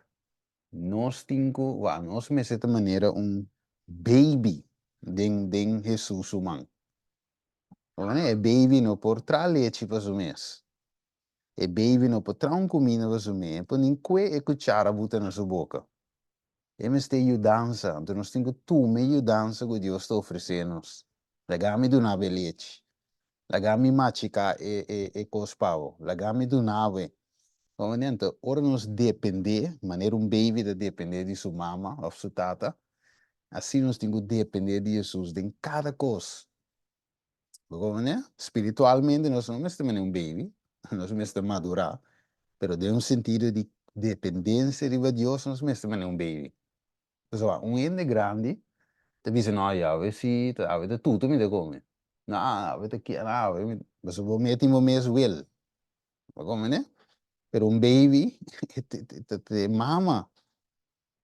Speaker 1: Nos tin ku wak, nos mester ta manera un baby den den Hesus su man. E baby no por traha lechi pa su mes. E baby no por traha un kuminda pa su mes. E por nin kue e kuchara buta na su boka. E mester yudansa, anto nos tin ku tuma e yudansa ku Dios ta ofresé nos. Laga mi duna bo e lechi. Laga mi machiká e e e kos pa bo. Laga mi duna bo e. Bo Anto ora nos dependé, manera un baby ta dependé di su mama òf su tata, asina nos tin ku dependé di Hesus den kada kos. Bo comprende? Spiritualmente nos no mester manera un baby, nos mester madura, pero den un sentido di dependencia riba Dios nos mester manera un baby. Pasobra un hende grandi ta bisa no awe si, awe ta tutu mi ta come, no awe ta kia, no awe mi, pasobra bo mes tin bo mes wil, bo comprende? Pero un baby ta e mama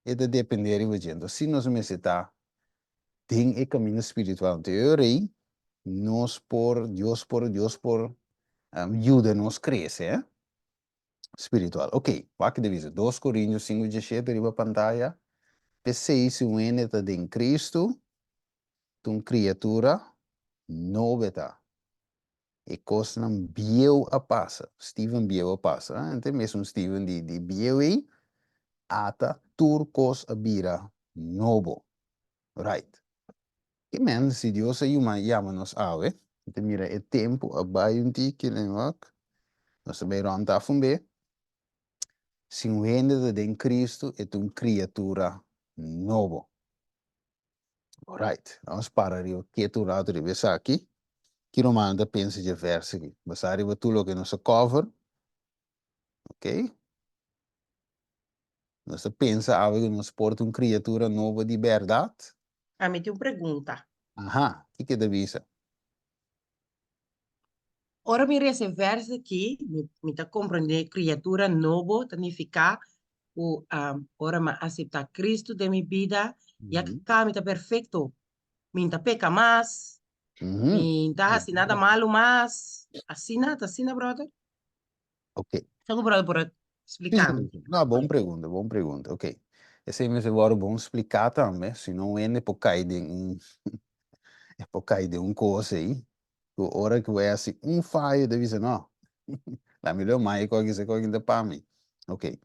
Speaker 1: e ta depende riba dje. Enton si nos mester ta den e kaminda spiritual, anto e ora ei nos por, Dios por, Dios por yuda nos krese spiritual. Ok, wak ta bisa dos Korintios sinku diesshete riba pantaya, P'esei si un hende ta den Kristu, ta un kriatura nobo e ta. E kosnan bieu a pasa. Steven bieu a pasa. Ente mesun Steven di di bieu ei, ata tur kos a bira nobo. Right. Ke men si Dios a yuma yama nos awe, ente mira e tempu a bai un tiki len wak, nos ta bai rònt af un be. Si un hende ta den Cristo e ta un kriatura nobo. Alright, vamos para riba ketu un rato riba esaki. Ki rumannan ta pensa dje vers aki? Basá riba tur loke nos a cover. Ok. Nos ta pensa awe ku nos por ta un kriatura nobo di bèrdat?
Speaker 3: Ami tin un pregunta.
Speaker 1: Aha, kiko ta bisa?
Speaker 3: Ora mi resa e vers aki, mi, mi ta comprende criatura nobo ta nifica cu um, ora mi acepta Cristo den mi bida, ya mm -hmm. ca mi ta perfecto. Mi ta peca mas, mm -hmm. mi ta haci nada malo mas. Asina, ta asina, brother?
Speaker 1: Ok.
Speaker 3: Sa cu brother por explica mi?
Speaker 1: No, bon pregunta, bon pregunta. Ok. Esei mester wòrdu bon spliká tambe, si no un hende por kai den un e por kai den un kos ei ku ora ku bo hasi un fayo ta bisa no, la mi lo mai ku aki ku aki ta pa mi. Ok.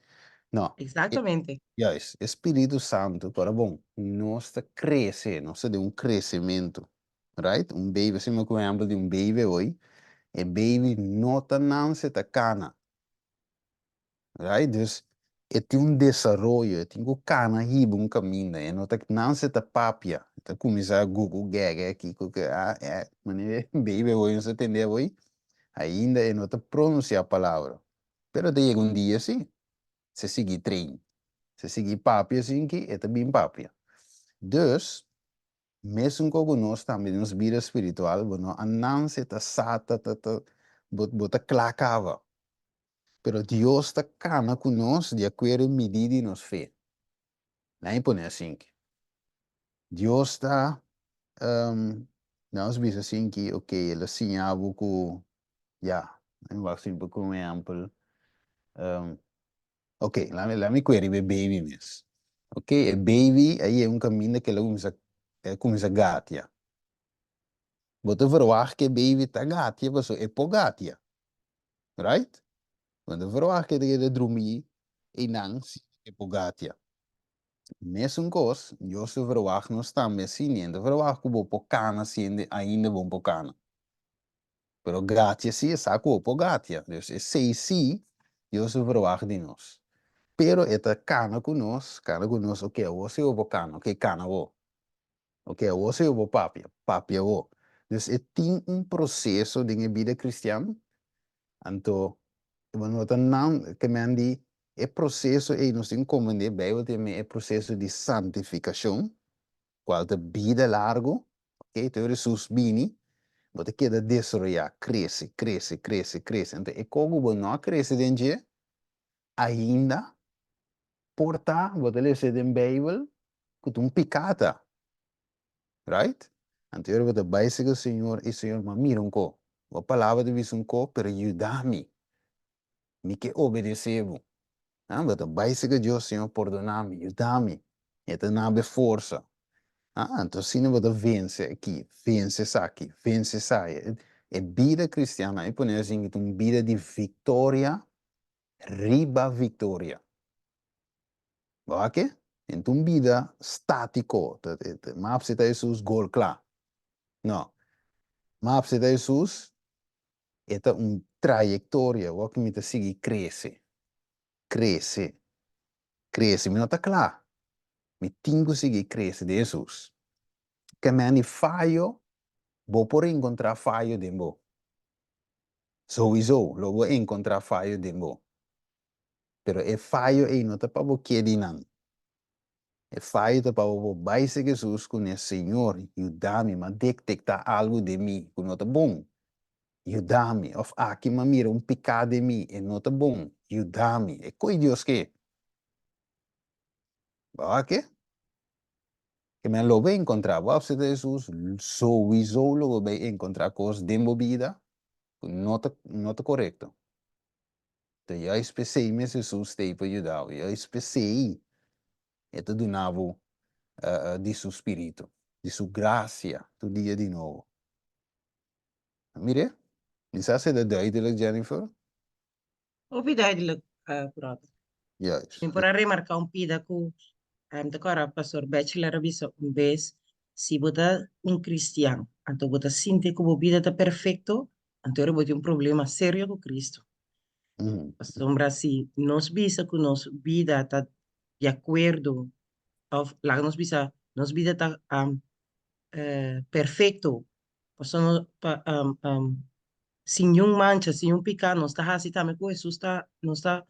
Speaker 1: No.
Speaker 3: Exactamente.
Speaker 1: Juist, e Spiritu Santu, ora bon, nos ta krese, nos ta den un kresementu. Right? Un baby, asina ku ehèmpel di un baby hoy, e baby no ta nanse ta kana. Right? Dus e tin un desaroyo, e tin ku kana hiba un kaminda, e no ta nanse ta papia, e ta kuminsá gugu gègè kiko ke a e, manera e baby hoy nos ta tende hoy, ainda e no ta pronunsiá palabra, pero ta yega un dia si, se sigui train, se sigui papia asinki e ta bin papia. Dus Mesun ku nos tambe den nos bida spiritual, bo no a nanse ta sa ta ta ta bo bo ta kla kaba. Pero Dios ta kana ku nos di akuerdo e midí di nos fe. Nan e pone asinki. Dios ta nan nos bisa asinki, ok, el a siña bo ku ya, nan wak simpel ku un ehèmpel. Ok, lami lami kue riba e baby mes. Ok, e baby a yega un kaminda ku el a kuminsá el a kuminsá gatia. Bo ta verwagt ku e baby ta gatia pasobra e por gatia, right? Bo no ta verwagt ku e ta keda drumí einan sin e por gatia. Mesun kos, Dios ta verwagt nos tambe asina, e no ta verwagt ku bo por kana siende ainda bo no por kana. Pero gatia si e sa ku bo por gatia. Dus esei si Dios ta verwagt di nos. Pero e ta kana ku nos, kana ku nos, oke awor si bo por kana, oke kana awor. Oke awor si bo por papia, papia awor. Dus e tin un proseso den e bida kristian, anto bo no ta nan ke men di e proseso ei nos tin komprende, Beibel ta yama e proseso di santifikashon, kual ta bida largu, ok, te ora Hesus bini, bo ta keda desaroyá, krese, krese, krese, krese. Anto e kos ku bo no a krese den dje ainda, por ta bo ta lesa den Beibel ku ta un piká ta, right? Anto e ora bo ta bai serka Señor, i Señor, m'a mira un kos, bo palabra ta bisa un kos, pero yuda mi. Mi ke obedesé bo. Ah, bo ta bai serka Dios, Señor, pordona mi, yuda mi. E ta na bo e forsa. Ah, anto asina bo ta vense aki, vense esaki, vense esaya. E bida kristian, a mi pone asin, ta un bida di viktoria riba viktoria. Bo wak? Enta un bida státiko, ta m'a apseptá Hesus, gol kla. No. M'a apseptá Hesus, e ta un trayektoria wak mi ta sigui krese, krese, krese. Mi no ta kla. Mi tin ku sigui krese den Hesus. Ke meni fayo, bo por enkontrá fayo den bo. Souiso lo bo enkontrá fayo den bo. Pero e fayo ei no ta pa bo keda einan. E fayo ta pa bo por bai serka Hesus ku ne, Señor, yuda mi, m'a detektá algu den mi ku no ta bon. Yuda mi. Òf aki m'a mira un piká den mi, e no ta bon. Yuda mi. E ko'i Dios ke. Bo a wak ke? Ke men lo bo enkontrá. Bo a opseta Hesus, souiso lo bo bai enkontrá kos den bo bida ku no ta no ta korekto. Ta juist p'esei mes Hesus ta ei pa yuda bo, juist p'esei e ta duna bo di su spiritu, di su grasia tur dia di nobo. Mir'é, mi sa si e ta duidelijk, Jennifer.
Speaker 3: Hopi duidelijk, brother.
Speaker 1: Juist.
Speaker 3: Mi por a remarca un pida cu mi ta cora Pastor Batchelor a bisa un bes, si bo ta un cristian, anto bo ta sinti cu bo bida ta perfecto, anto ora bo tin un problema serio cu Cristo. Pasobra si nos bisa cu nos bida ta di acuerdo, of laga nos bisa nos bida ta perfecto, pasobra pa sin niun mancha, sin niun piká, nos ta hasi tambe ku Hesus ta, nos ta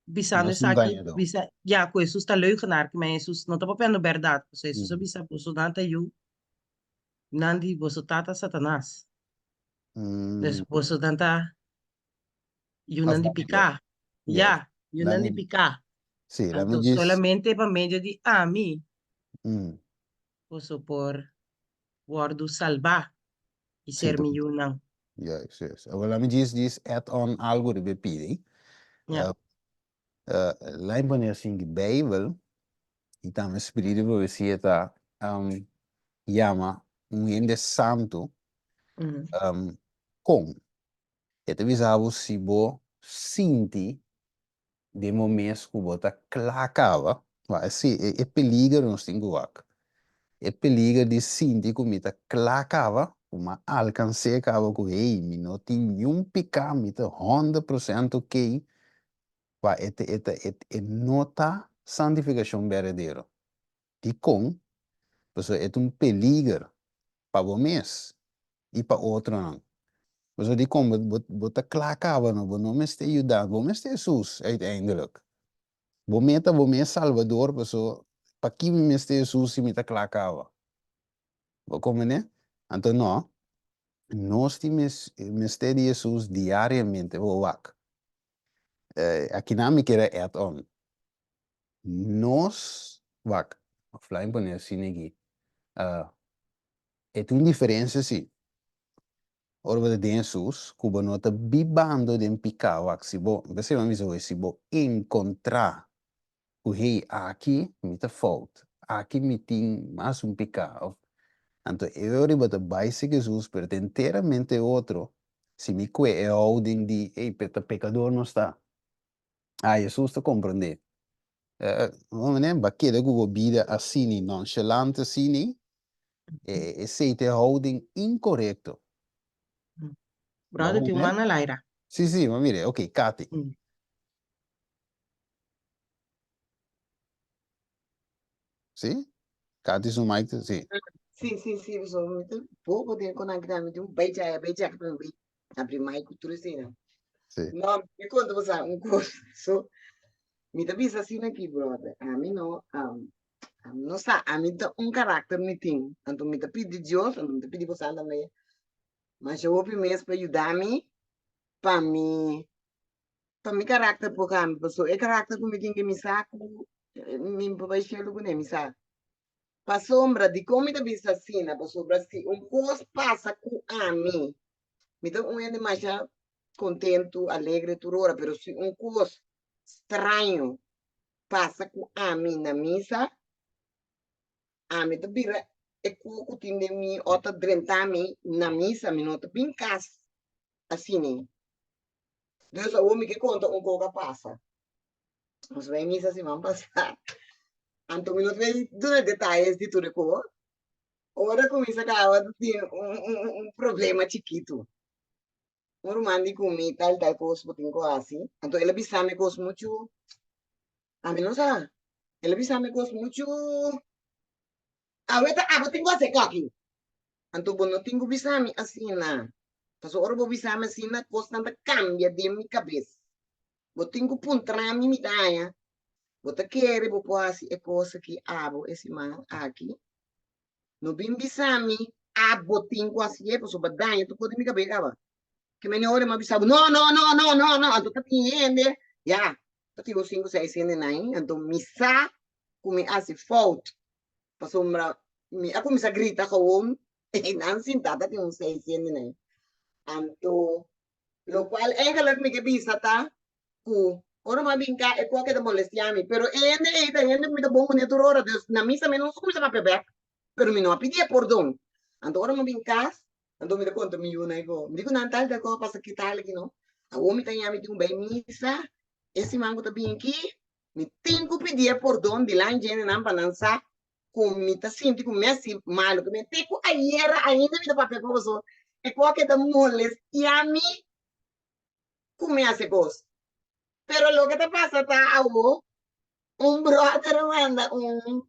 Speaker 3: bisando
Speaker 1: Nos un
Speaker 3: esaki,
Speaker 1: engañadó.
Speaker 3: bisa, ya, ku Hesus ta leugenaar, ma Hesus no ta papiando bèrdat, pasobra Hesus a bisa, bosonan ta yu nan di boso tata Satanas. Dus bosonan ta yunan
Speaker 1: Of
Speaker 3: di
Speaker 1: laat me
Speaker 3: piká.
Speaker 1: Yes.
Speaker 3: Ya, yunan
Speaker 1: Laat
Speaker 3: di
Speaker 1: me-
Speaker 3: piká.
Speaker 1: Sí, laat me
Speaker 3: Anto
Speaker 1: djis.
Speaker 3: solamente pa medio di ami boso por wòrdu salbá i
Speaker 1: Sí,
Speaker 3: ser
Speaker 1: to-
Speaker 3: mi yunan.
Speaker 1: Juist, juist. Awor laat me djis djis add on algo riba e pidi.
Speaker 3: Ja.
Speaker 1: Laat me pone asin di Bijbel i tambe spiritu di profesia ta yama un hende santu kon. E ta bisa bo si bo sinti den bo mes ku bo ta kla kaba, wak si e peliger nos tin ku wak, e peliger di sinti ku mi ta kla kaba, ku mi a alkans'é kaba ku hey mi no tin niun piká, mi ta honderd prosènt okey, wak e ta e ta e no ta santifikashon berdadero. Dikon? Pasobra e ta un peliger pa bo mes i pa otronan. Pasobra dikon bo bo bo ta kla kaba no, bo no mester yuda, bo mester Hesus uiteindelijk. Bo meta bo mes Salbador paso paki mi mester Hesus si mi ta kla kaba? Bo komprende? Anto no, nos tin mes mester di Hesus diariamente, bo wak. Akinan mi kier a add on. Nos, wak, of laat mi pone asina aki, e tin un diferencia si. Ora bo ta den Hesus, ku bo no ta bibando den piká, wak, si bo, p'esei mi a bisa hoy, si bo enkontrá ku hey, aki mi ta fout, aki mi tin mas un piká, of, anto e ora bo ta bai serka Hesus, pero ta enteramente otro si mi kue e houding di, hey, pero ta pekador nos ta. Ah, Hesus ta komprendé. Homene, ba keda ku bo bida asini, nonchalant asini, esei ta e houding inkorekto.
Speaker 3: Brother, tin un man al aire.
Speaker 1: Sí, sí, ma mire, ok, Kati. Sí? Kati su mic, sí.
Speaker 6: Sí, sí, sí, pasobra mi ta bobo den ku nan kita, mi tin un bai djaya, bai djaka, bai abri mic ku tur eseinan.
Speaker 1: Sí.
Speaker 6: No, mi konta bo sa un kos. So, mi ta bisa asina aki, brother. Ami no, um, ami no sa, ami ta un karakter mi tin. Anto mi ta pidi Dios, anto mi ta pidi boso tambe. Masha hopi mes pa yuda mi, pa mi, pa mi karakter por kambia. Pasobra e karakter ku mi tin ke mi sa ku mi por bai shelu kuné, mi sa. Pasobra, dikon mi ta bisa asina? Pasobra si un kos pasa ku ami, mi ta un hende masha kontentu, alegre tur ora, pero si un kos straño pasa ku ami na misa, ami ta bira e ku ku tin den mi o ta drenta mi na misa, mi no ta bin kas asina. Dus awor mi ke konta un kos ku a pasa. Nos bai misa siman pasá. Anto mi no ta bay duna detayes di tur e kos. Ora ku mi sa kaba ta tin un un un problema chikitu. Un ruman di ku mi tal tal kos bo tin ku hasi. Anto el a bisa mi kos muchu, ami no sa. El a bisa mi kos muchu, awe ta abo tin ku hasi esaki. Anto bo no tin ku bisa mi asina. Pasobra ora bo bisa mi asina kosnan ta kambia den mi kabes. Bo tin ku puntra mi, mi ta haña, bo ta kere bo por hasi e kos aki abo e siman aki? No bin bisa mi, abo tin ku hasié, pasobra bo daña tur kos den mi kabes kaba. Ke mene ora mi a bisa bo, no, no, no, no, no, no, anto ta tin hende, ya, ta tin un sinku, seis hende na ahi, anto mi sa ku mi hasi fout, pasobra mi a kuminsá grita gewoon, i nan sintá ta tin un seis hende na ahi. Anto Lokual eigenlijk mi ke bisa ta ku ora mi a bin ka e koke ta molestia mi, pero e hende ei ta hende ku mi ta bon kuné tur ora, dus na misa mi no sa kuminsá papia bèk, pero mi no a pidi e pordon. Anto ora mi a bin kas, anto mi ta konta mi yunan ei ku, mi di ku nan tal tal kos a pasa aki tal aki no, awor mi ta ña mi tin ku bai misa e siman ku ta bin aki, mi tin ku pidi e pordon dilanti djendenan pa nan sa ku mi ta sinti ku mi a hasi malu, ku mi te ku ayera ainda mi ta papia ku boso, e koke ta molestia mi ku mi hasi kos. Pero loke ta pasa ta awo, un brother a manda un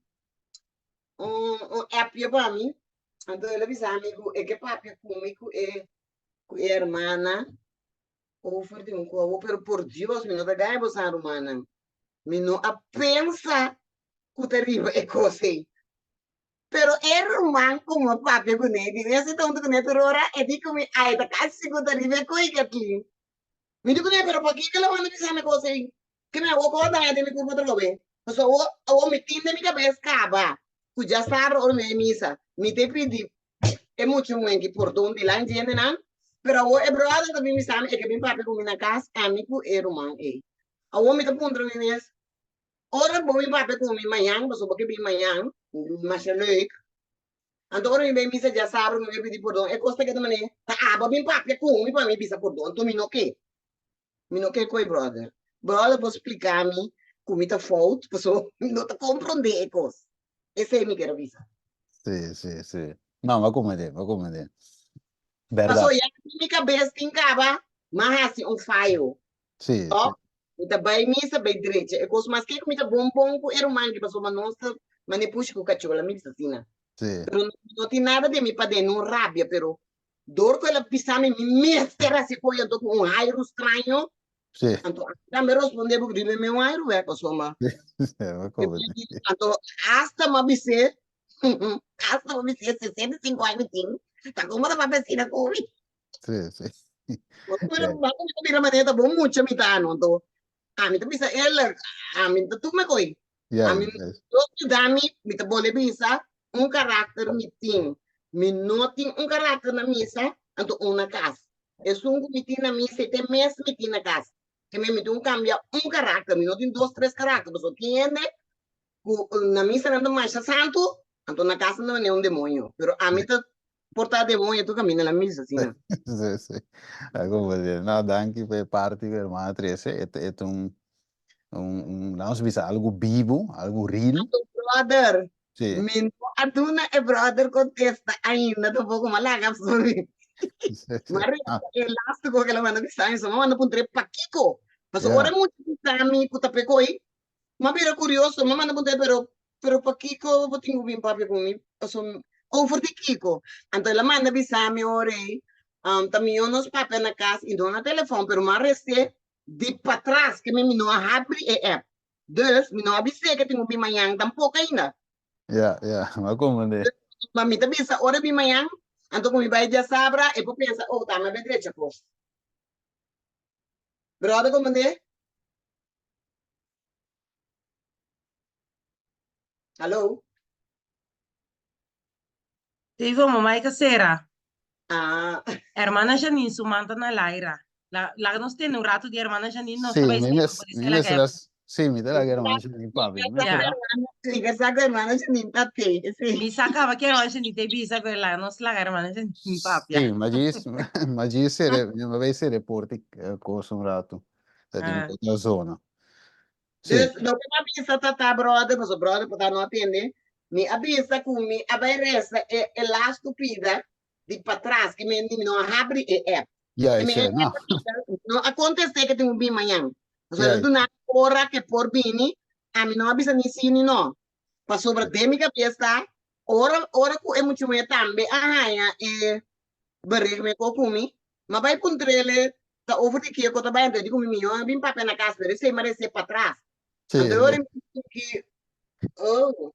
Speaker 6: un un appje pa mi, anto el a bisa mi ku e ke papia ku mi ku e ku e hermana over di un kobo, pero por Dios mi no ta gaya boso rumannan, mi no a pensa ku ta riba e kos ei. Pero e ruman ku mi a papia kuné, di mi a sinta huntu kuné tur ora, e di ku mi, ai ta kasi ku ta riba e koe Kathleen. Mi di kuné, pero pakiko lo manda bisa mi e kos ei? Ke mi awor ku a daña den mi kurpa atrobe? Pasobra awor, awor mi tin den mi kabes kaba ku djasabra ora mi a misa, mi ta pidi e mucha muhé pordon dilanti hendenan, pero awor e bròder ta bin bisa mi, e ke bin papia ku mi na kas, ami ku e ruman ei. Awor mi ta puntra mi mes, Ora bo bin papia ku mi mañan, pasobra bo ke bin mañan, masha leuk. Anto ora mi bai misa djasabra mi bai pidi pordon, e kos ta keda manera, ta abo a bin papia ku mi pa mi bisa pordon, anto mi no ke. Mi no ke koe brother. Brother por splika mi ku mi ta fout, pasobra mi no ta komprondé e kos. Esei mi kier a bisa.
Speaker 1: Sí, sí, sí. No, mi a komprendé, mi a komprendé. Bèrdat.
Speaker 6: Pasobra ya mi kabes tin kaba, mi a hasi un fayo.
Speaker 1: Sí, sí.
Speaker 6: Tòg, mi ta bai misa bai drecha e kos, maske ku mi ta bon bon ku e ruman aki pasobra nos ta mane pushi ku kachola, mi bisa asina.
Speaker 1: Sí.
Speaker 6: Pero no tin nada den mi paden, no rabia, pero dor ku el a bisa mi, mi mester hasi koe anto ku un hairu straño,
Speaker 1: Sí.
Speaker 6: anto ami tambe rosponde bo riba mi un hairu wè, pasobra
Speaker 1: Sí, mi koba di.
Speaker 6: anto hasta mi a bis'é, hasta mi a bis'é 65 aña mi tin, ta komo ta papia asina ku mi?
Speaker 1: Sí, sí.
Speaker 6: Pero bako mi ta bira manera ta bon mucha mi ta no. Anto ami ta bisa eerlijk, ami ta tuma koi.
Speaker 1: Ja,
Speaker 6: Ami
Speaker 1: juist.
Speaker 6: Dios yuda mi, mi ta bole bisa un karakter mi tin. Mi no tin un karakter na misa, anto un na kas. Esun ku mi tin na misa e te mes mi tin na kas. Ke mi mi tin ku kambia un karakter, mi no tin dos tres karakter, pasobra tin hende ku na misa nan ta masha santu, anto na kas nan ta manera un demoño. Pero ami ta Por ta demoño tur caminda na misa asina.
Speaker 1: Sí, sí. Algo por decir. No, danki pa e parti ku hermana trece. E ta, e ta un, un, un, laat ons bisa, algo bibu, algo real.
Speaker 6: Anto brother,
Speaker 1: Sí.
Speaker 6: mi no a duna e brother contesta ainda tampoco, m'a laga sorry.
Speaker 1: Sí, sí.
Speaker 6: M'a resa
Speaker 1: Ah,
Speaker 6: e laatste ko ke el a manda bisa mi, so m'a manda puntr'é pakiko. Pasobra
Speaker 1: ja.
Speaker 6: ora e mucha bisa mi ku ta pekoi, M'a bira kurioso, m'a manda puntra e pero, pero pakiko bo tin ku bin papia ku mi? Pasobra over di kiko? Anto el a manda bisa mi ora ei, ta mihó nos papia na kas i no na telefòn, pero m'a rest'é di patras ke mi mi no a habri e app. Dus, mi no a bis'é ke tin ku bin mañan tampoko ainda.
Speaker 1: Ya, ya, m'a komprendé.
Speaker 6: Ma mi ta bisa ora e bin mañan, anto ku mi bai djasabra, e por pensa, oh, ta mi a bai drecha kos. Bròder komprendé? Hallo?
Speaker 3: Sí, como Mike Cera.
Speaker 6: Ah.
Speaker 3: Hermana Janine, su man ta na laira. La, laga nos tene un rato di hermana Janine, nos
Speaker 1: Sí,
Speaker 3: ta bai
Speaker 1: mi
Speaker 3: stima
Speaker 1: mes,
Speaker 3: por
Speaker 1: mi
Speaker 3: la
Speaker 1: mes
Speaker 3: guerra.
Speaker 1: las, sí, mi ta laga hermana Janine papi. Mi
Speaker 3: Ja.
Speaker 1: mes
Speaker 6: Mi sa ku hermana Janine ta te, sí.
Speaker 3: Mi sa kaba ki hermana Janine te bisa, pero laga nos laga hermana Janine papia.
Speaker 1: Sí, ma djis, ma djis sere, mi bai sere porti eh, kos un rato. Ta tin
Speaker 3: Ah.
Speaker 1: otra zona. Sí.
Speaker 6: Dus loke mi a bisa ta ta brother, pasobra brother por ta no a tende, mi a bisa ku mi a bai resa e e lastu pida di patras, ke men di mi no a habri e app.
Speaker 1: Ja,
Speaker 6: Ke men
Speaker 1: esei,
Speaker 6: e
Speaker 1: no.
Speaker 6: app a bisa, no a kontest'é ke tin ku bin mañan. Pasobra
Speaker 1: Ja.
Speaker 6: el a duna ora ke por bini, ami no a bisa ni sí ni no. Pasobra den mi kabes ta, ora ora ku e mucha muhé tambe a haña e bericht me ko ku mi, m'a bai puntr'el ta over di kico ta bai anto e di cu mi mijo a bin papia na cas pero esey marece patras
Speaker 1: Sí,
Speaker 6: anto e ora mi di ki oh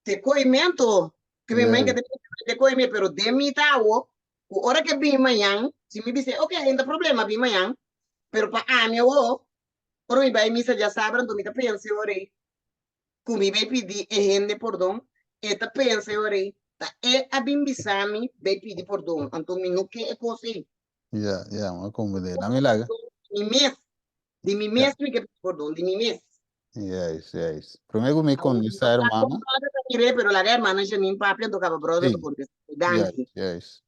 Speaker 6: te coy mi anto ki mi men ke te coy mi pero den mi ta awo cu ora ke bin mañan si mi bis'e ok no ta problema bin mañan pero pa ami awo ora mi bai misa diasabra anto mi ta pensa e ora ey ku mi bai pidi e hende pordon, e ta pensa e ora ei, ta e a bin bisa mi bai pidi pordon, anto mi no ke e kos ei.
Speaker 1: Ya, ya, mi a komprendé. Na mi laga.
Speaker 6: Di mi mes, di mi mes mi ke pidi pordon, di mi mes.
Speaker 1: Juist, juist. Promé ku mi kontestá, hermana.
Speaker 6: Brother ta mir'é, pero laga hermana Janine papia, anto kaba brother ta
Speaker 1: Sí.
Speaker 6: kontestá. Danki.
Speaker 1: Juist, juist.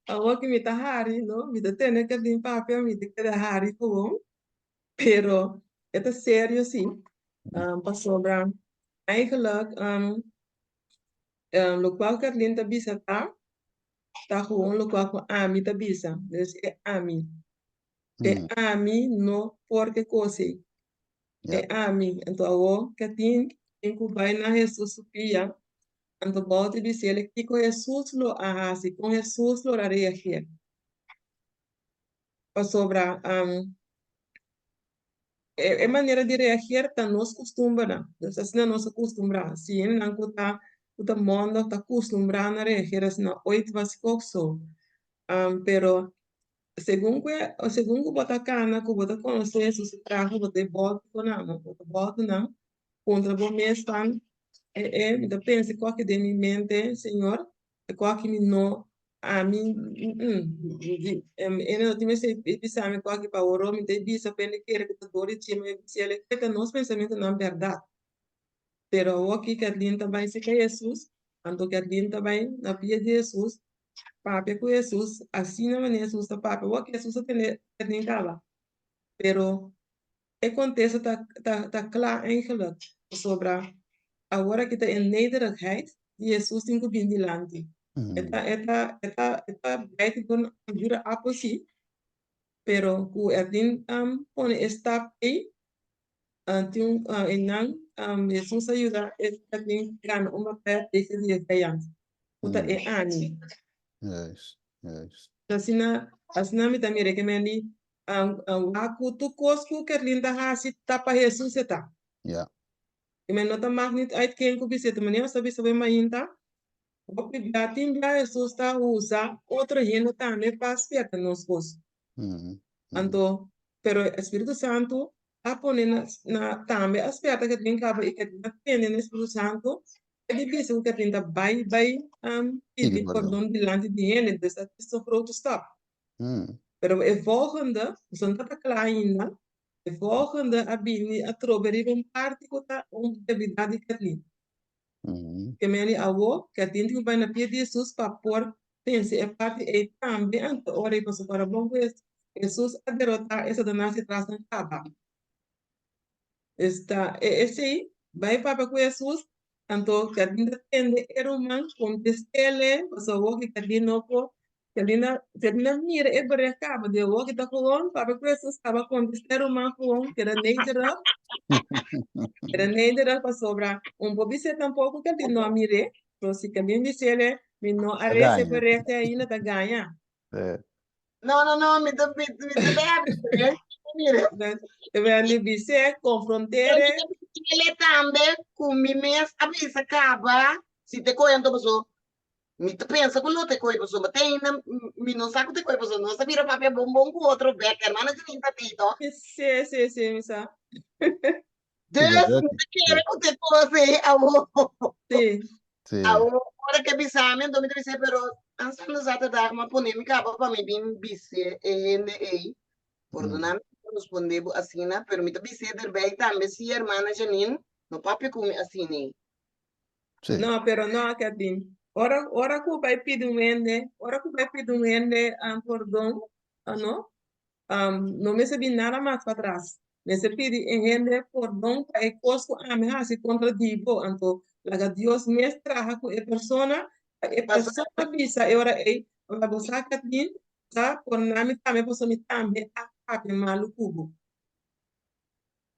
Speaker 7: Awor ki mi ta hari, no? Mi ta tene ke bin papia, mi ta keda hari gewoon. Pero e ta serio si. Pasobra eigenlijk lokual Kathleen ta bisa ta, ta gewoon lokual ku ami ta bisa. Dus e ami. E ami no por ke kos ei. E ami. Anto awor Kathleen tin ku bai na Hesus su pia Anto bou ta bis'el kiko Hesus lo a hasi, kon Hesus lo a reageer. Pasobra e manera di reageer ta nos kustumbernan. Dus asina nos a kustumbrá. Si hendenan ku ta ku ta mòndag ta kustumbrá na reageer asina, ooit was ik ook zo. Pero segun ku e segun ku bo ta kana, ku bo ta konosé Hesus su traha, bo ta e bòltu ku nan, bo ta bòltu nan Puntra bo mes tan, E e, mi ta pensa e koki den mi mente, Señor, e koki mi no, ami, mm, e no tin mester bisa mi koki pa oro, mi ta bisa pa hende kere ku ta dor di chima, e bisa el e ta nos pensamentonan bèrdat. Pero awoki Kathleen ta bai serka Hesus, anto Kathleen ta bai na pia di Hesus, papia ku Hesus, asina manera Hesus ta papia, awoki Hesus a tende Kathleen kaba, pero E kontesta ta ta ta kla eigenlijk, pasobra awor aki ta e nederigheid di Hesus tin ku bin dilanti. E ta e ta e ta e ta bijt ku un dura appel si, pero ku e tin pone e stap ei, tin un einan Hesus a yuda e tin gana un bataya tegen di e vijand, ku ta e ami.
Speaker 1: Juist, juist.
Speaker 7: Asina asina mi ta mira ke men di Wak ku tur kos ku Kerlin ta hasi ta pa Hesus e ta.
Speaker 1: Ja.
Speaker 7: I men no ta mak nit uit ken ku bisita. Manera nos ta bisa bo e mainta, hopi bia tin bia Hesus ta usa otro hende tambe pa spierta nos kos. Anto, pero e Spiritu Santu a pone na na tambe a spierta Kerlin kaba i Kerlin a tende na e Spiritu Santu e di bisa ku Kerlin ta bai bai pidi pordon dilanti di hende. Dus dat is een grote stap. Pero e volgende, nos no ta kla ainda, e volgende a bini atrobe riba un parti ku ta un debilidat di Kathleen. Ke meni awo, Kathleen tin ku bai na pia di Hesus pa por vense e parti ei tambe, anto ora ei pasobra ora bon ku Hesus a derotá e Satanas di trasnan kaba. Esta e esei, bai papia ku Hesus, anto Kathleen ta tende e ruman kontest'é, pasobra awor ki Kathleen no por Selina, Selina mira e barea kaba di awor ki ta gewoon, papia ku Hesus kaba kontestá e ruman gewoon, keda nederig, keda nederig pasobra un por bis'é tampoko ku el no a mir'é, pero si Kelvin bis'é mi no a
Speaker 1: Ta
Speaker 7: resa e
Speaker 1: gaña.
Speaker 7: barea te ainda ta gaña.
Speaker 1: Sí.
Speaker 6: No, no, no, mi ta, mi, mi ta bebe, eh? Mira.
Speaker 7: Te ven bis'é, konfronter'é.
Speaker 6: Mi ta bis'é tambe ku mi mes a bisa kaba, si te kohe anto paso Mi ta pensa ku lo te koe pasobra te ainda mi no sa ku te koe pasobra nos ta bira papia bon bon ku otro bek hermana Janine ta tei to.
Speaker 7: Sí, sí, sí, mi sa.
Speaker 6: Dus mi ta kere ku te kos ei awo.
Speaker 7: Sí.
Speaker 1: Sí.
Speaker 6: Awo ora ke bisa mi anto mi ta bisa pero aanstaande zaterdag mi a pone mi kaba pa mi bin bis'é e hende ei. Pordona mi si mi responde bo asina pero mi ta bis'é derbei tambe si hermana Janine no papia ku mi asina ei.
Speaker 1: Sí.
Speaker 7: No, pero no, Kathleen. Ora, ora ku bai pidi un hende, ora ku bai pidi un hende um, pordon, o no? No mester bin nada mas patras. Mester pidi e hende pordon pa e kos ku ami hasi kontra di bo. Anto laga Dios mes traha ku e persona pa e persona bisa e ora ei, Ora bo sa Kathleen, sa porná mi tambe pasobra mi tambe a papia malu ku bo.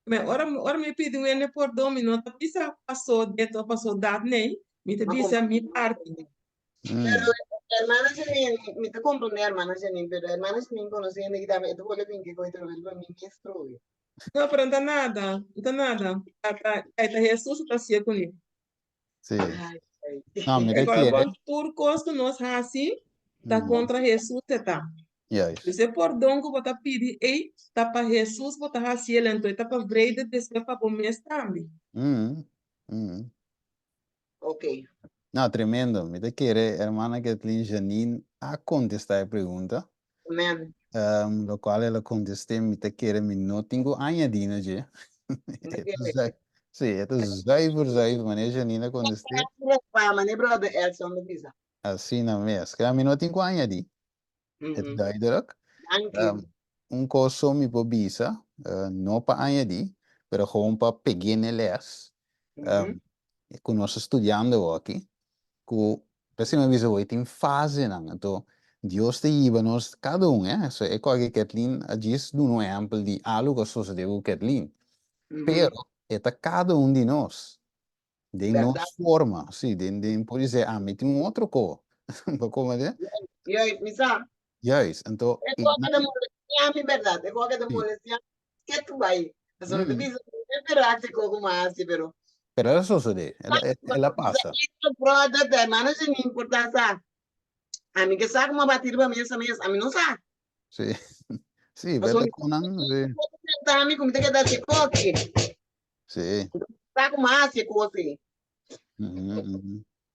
Speaker 7: Me ora ora mi pidi un hende pordon mi no ta bisa pasó dit of pasó dat, nee, mi ta bisa mi parti.
Speaker 6: Pero hermana Janine, mi ta comprende hermana Janine, pero hermana Janine conoce hende ki tambe e ta bolbe bin ke koe trobe pa mi mes trobe.
Speaker 7: No, pero no ta nada, no ta nada. Ta ta ta Jesus ta hacié kuné.
Speaker 1: Sí.
Speaker 6: Ay, ay.
Speaker 1: No, mi ta
Speaker 7: Igual
Speaker 1: kere.
Speaker 7: bon tur kos ku nos hasi ta kontra Jesus e ta.
Speaker 1: Juist.
Speaker 7: Dus e pordon ku bo ta pidi ei ta pa Jesus bo ta hasi el, anto e ta pa vrede despues pa bo mes tambe.
Speaker 1: Mm, mm.
Speaker 6: Ok.
Speaker 1: No, tremendo. Mi ta kere hermana Kathleen Janine a kontestá e pregunta.
Speaker 6: Amen.
Speaker 1: Um, lokual el a kontesté mi ta kere mi no tin ku añadí na dje.
Speaker 6: Mi
Speaker 1: E ta
Speaker 6: kere.
Speaker 1: zui- Sí, e ta zuiver zuiver manera Janine a kontesté.
Speaker 6: Pa mane brother Edson ta bisa.
Speaker 1: Asina mes. Kaya mi no tin ku añadí. E ta duidelijk.
Speaker 6: Danki.
Speaker 1: Um, un kos so mi por bisa, uh, no pa añadí, pero gewoon pa peg'é n'e les, um, ku nos ta studiando aki, ku p'esei mi a bisa hoy tin fasenan, anto Dios ta hiba nos kada un, eh, so e kòke Kathleen a djis duna un ehèmpel di algu ku a sosodé ku Kathleen, pero e ta kada un di nos. Den nos
Speaker 6: Berdad.
Speaker 1: forma, sí, den, den por dice, ami tin un otro ko. Bo komprende?
Speaker 6: Juist, mi sa.
Speaker 1: Juist, anto,
Speaker 6: E
Speaker 1: i
Speaker 6: ko
Speaker 1: nan
Speaker 6: ta molestia mi, berdad. E ko ta
Speaker 1: Sí.
Speaker 6: molestia ke tu bai. Pasobra mi ta
Speaker 1: Mm.
Speaker 6: bisa, mi ta spera si ko ku mi hasi, pero
Speaker 1: Pero el a sosode, el a, el a pasa.
Speaker 6: Brother, ta hermano sin importa sa. Ami ke sa ku mi a bati riba mesa mes, ami no sa.
Speaker 1: Sí, sí,
Speaker 6: Pasobra
Speaker 1: bete
Speaker 6: mi
Speaker 1: ku nan, sí.
Speaker 6: ta mi ku mi ta keda si koki.
Speaker 1: Sí.
Speaker 6: Sa ku mas e kos ei.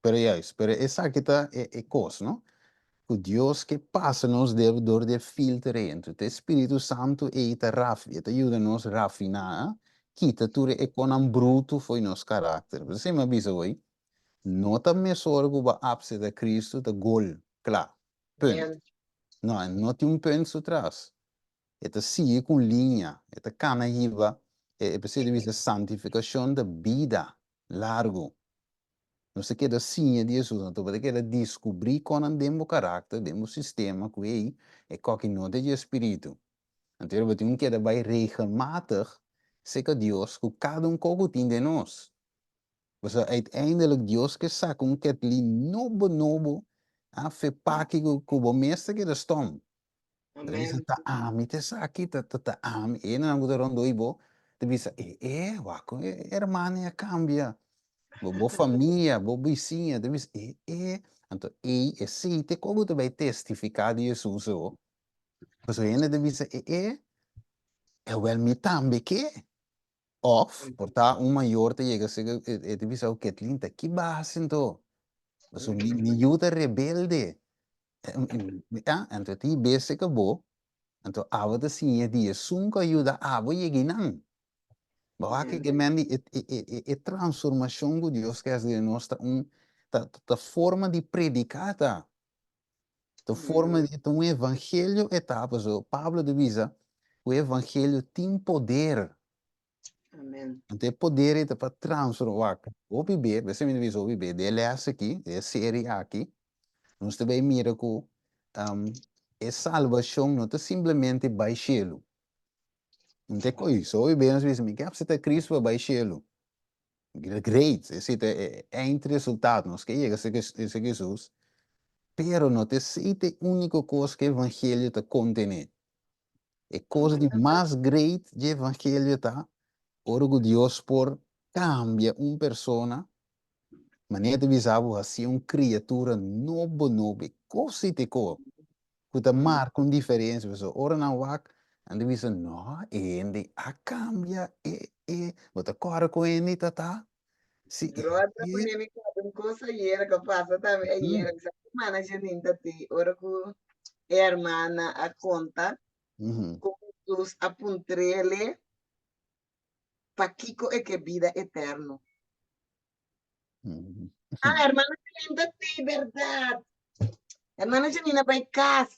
Speaker 1: Pero juist, pero esaki ta e, e kos, no? Ku Dios ke pasa nos dor, dor di e filter ei. Entonces e Spiritu Santu ei ta raf, e ta yuda nos rafiná, kita tur e konan brutu fo'i nos karakter. Por esei mi a bisa hoy, no ta mesora ku bo a apseta Kristu ta gol, kla, punt. No, e no tin un punt su tras. E ta sigui ku un liña, e ta kana hiba, e p'esei ta bisa santifikashon ta bida largu. Nos ta keda siña di Hesus, anto bo ta keda diskubrí konan den bo karakter, den bo sistema ku ei e koki no ta dje spiritu. Anto bo tin ku keda bai regelmatig seka Dios ku kada un kos ku tin den nos. Pasobra uiteindelijk Dios ke saka un ketlí nobo nobo a fe paki ku bo mes ta keda stom. Ta bisa,
Speaker 6: Amen.
Speaker 1: ta ami ta esaki, ta, ta, ta ami. E hendenan ku ta rondó bo ta bisa, e, e, wak kon e hermana ei a kambia. Bo, bo famia, bo bisiña ta bisa, e, e. Anto ei, esei ta e kos ku ta bai testifiká di Hesus awor. Pasobra hende ta bisa, e, e, awèl mi tambe ke. Òf, por ta un mayor ta yega serka e ta bisa, Ketlin, ta ki base anto? Pasobra mi, mi yu ta rebelde. Ah, anto e ta hib'é serka bo, anto abo ta siña di esun ku a yuda abo yega einan. Bo wak ke men di e, e, e, e transformashon ku Dios ke hasi den nos ta un, ta, ta forma di prediká ta. Ta forma di, ta un evangelio e ta, pasobra Pablo ta bisa ku e evangelio tin poder.
Speaker 6: Amen.
Speaker 1: Anto e poder ei ta pa transforma, wak, hopi be, b'esei mi ta bisa hopi be, den e les aki, den e serie aki, nos ta bai mira ku e salbashon no ta simplemente bai shelu. Un te koi, so hopi be nos bisa, mi ke apsepta Cristo pa bai shelu. Great, esei ta e eindresultaat, nos ke yega serka Hesus, pero no ta esei ta e úniko kos ku e evangelio ta kontené. E kos di mas great dje evangelio ta ora ku Dios por kambia un persona, manera ta bisa bo hasié un kriatura nobo nobo, e kos ei ta e kos ku ta marka un diferensia, pasobra ora nan wak nan ta bisa no e hende a kambia e e bo ta kòrda ku hende ta ta si e
Speaker 6: Brother, pone mi kòrda un kos ayera ku a pasa tambe ayera, mi sa ku hermana Janine ta tin ora ku e hermana a konta ku Hesus a puntr'ele pakiko e ke bida eterno. Ah, hermana Janine ta tin, bèrdat. Hermana Janine a bai kas.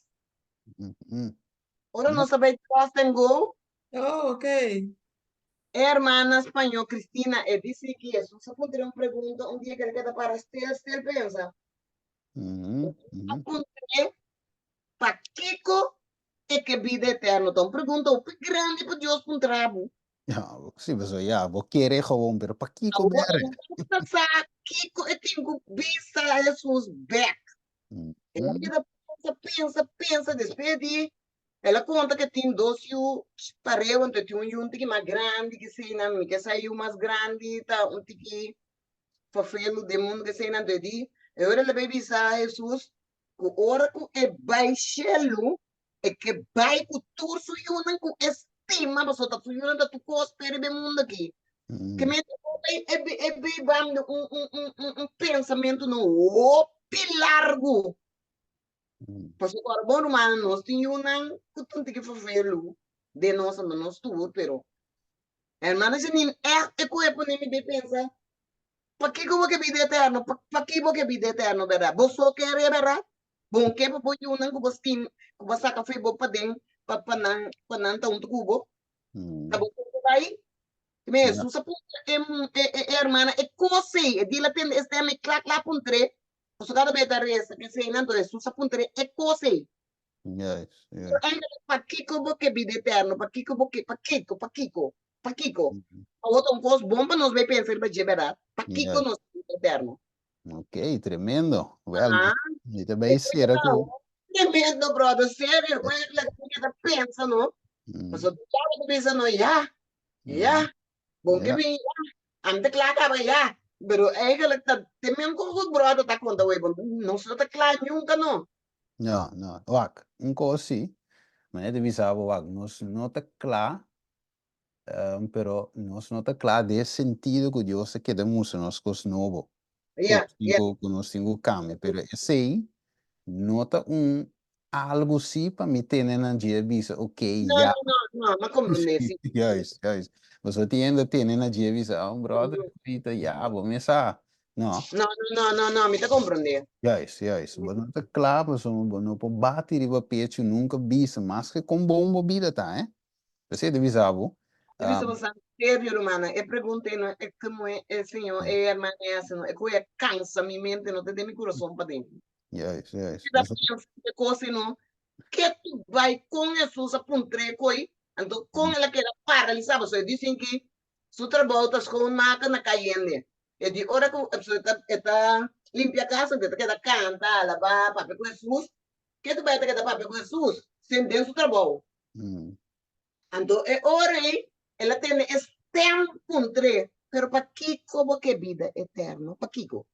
Speaker 6: Ora nos a bai Trust and Go.
Speaker 7: Oh, ok.
Speaker 6: E hermana spañó Cristina e dici ki Jesús a puntra un pregunta un dia ku el a keda para stil stil pensa. A puntr'é pakiko e ke bida eterno. Ta un pregunta hopi grandi pa Dios puntra bo.
Speaker 1: Ja, sí, pasobra ya, bo kere gewoon, pero pakiko
Speaker 6: Awor,
Speaker 1: bere?
Speaker 6: bo ta sa kiko e tin ku bisa Jesús bek. El a keda pensa, pensa, pensa, despues di el a konta ke tin dos yu pareu, anto e tin un yu un tiki mas grandi ke eseinan, mi ke sa e yu mas grandi ta un tiki fafelu den mundu ke eseinan, anto e di, e ora el a bai bisa Hesus ku ora ku e bai shelu, e ke bai ku tur su yunan ku e stima, pasobra ta su yunan ta tur kos p'e riba e mundu aki. Ke mente e e biba un un un un un pensamentu no hopi largu. Pasobra ora bon rumannan nos tin yunan ku ta un tiki fervelu den nos anto nos tur, pero hermana Janine ègt e ku e pone mi bay pensa, pakiko bo ke bida eterno? Paki bo ke bida eterno bèrdat? Bo so kere bèrdat? Bo ke pa bo yunan ku bo stima ku bo saka for bo paden pa pa nan pa nan ta huntu ku bo? Ta bo so ke bai? Mi Hesus a puntra e e e hermana e kos ei, e di el a tende e stem ei kla kla puntr'é, pasobra kada bes e ta resa p'esei nan, enton Hesus a puntr'é e kos ei.
Speaker 1: Juist, juist.
Speaker 6: Eigenlijk, pakiko bo ke bida eterno? Pakiko bo ke, pakiko, pakiko, pakiko? Awor ta un kos bon pa nos bai pensa riba dje, bèrdat? Pakiko nos ke bida eterno?
Speaker 1: Ok, tremendo. Wel, mi ta bai sera ku.
Speaker 6: Tremendo, brother. Serio, ku e la ku ta pensa, no? Paso tu sabe ku bisa no, ya. Ya. Bon ke bin ya. Am te kla kaba ya. Pero eigenlijk ta te men kon goed, brother, ta konta we. Bon, nos no ta kla nunca, no.
Speaker 1: No, no. Wak, un kos si. Manera ta bisa bo, wak, nos no ta kla Pero nos no ta kla den e sentido ku Dios a keda mustra nos kos nobo. Ku nos tin ku kambia. Pero esei no ta un algu si pa mi tene na dje bisa ok ya.
Speaker 6: No, no, no, mi a komprendé si.
Speaker 1: Juist, juist. Pasobra tin hende tene na dje bisa, oh brother, ahorita ya bo mes sa. No.
Speaker 6: No, no, no, no, mi ta komprendé.
Speaker 1: Juist, juist. Bo no ta kla pasobra bo no por bati riba pechu nunka bisa maske kon bon bo bida ta, eh. P'esei ta bisa bo.
Speaker 6: Ta bisa bo san serio rumannan, e pregunta ei no e como e señor e hermana e hasi no, e koe a cansa mi mente no ta den mi curason paden.
Speaker 1: Juist, juist.
Speaker 6: Mi ta pensa e cos ei no, ke tu bai con Hesus a puntr'é koe, anto con el a keda paralisa pasobra e dicen ki su trabou ta schoonmaken na cayende. E di ora cu e ta limpia casa anto e ta keda canta, alaba, papia cu Hesus, ke tu bai ta keda papia cu Hesus sin den su trabou. Anto e ora ei el a tende e stem puntr'é, Pero pakiko bo ke bida eterno? Pakiko?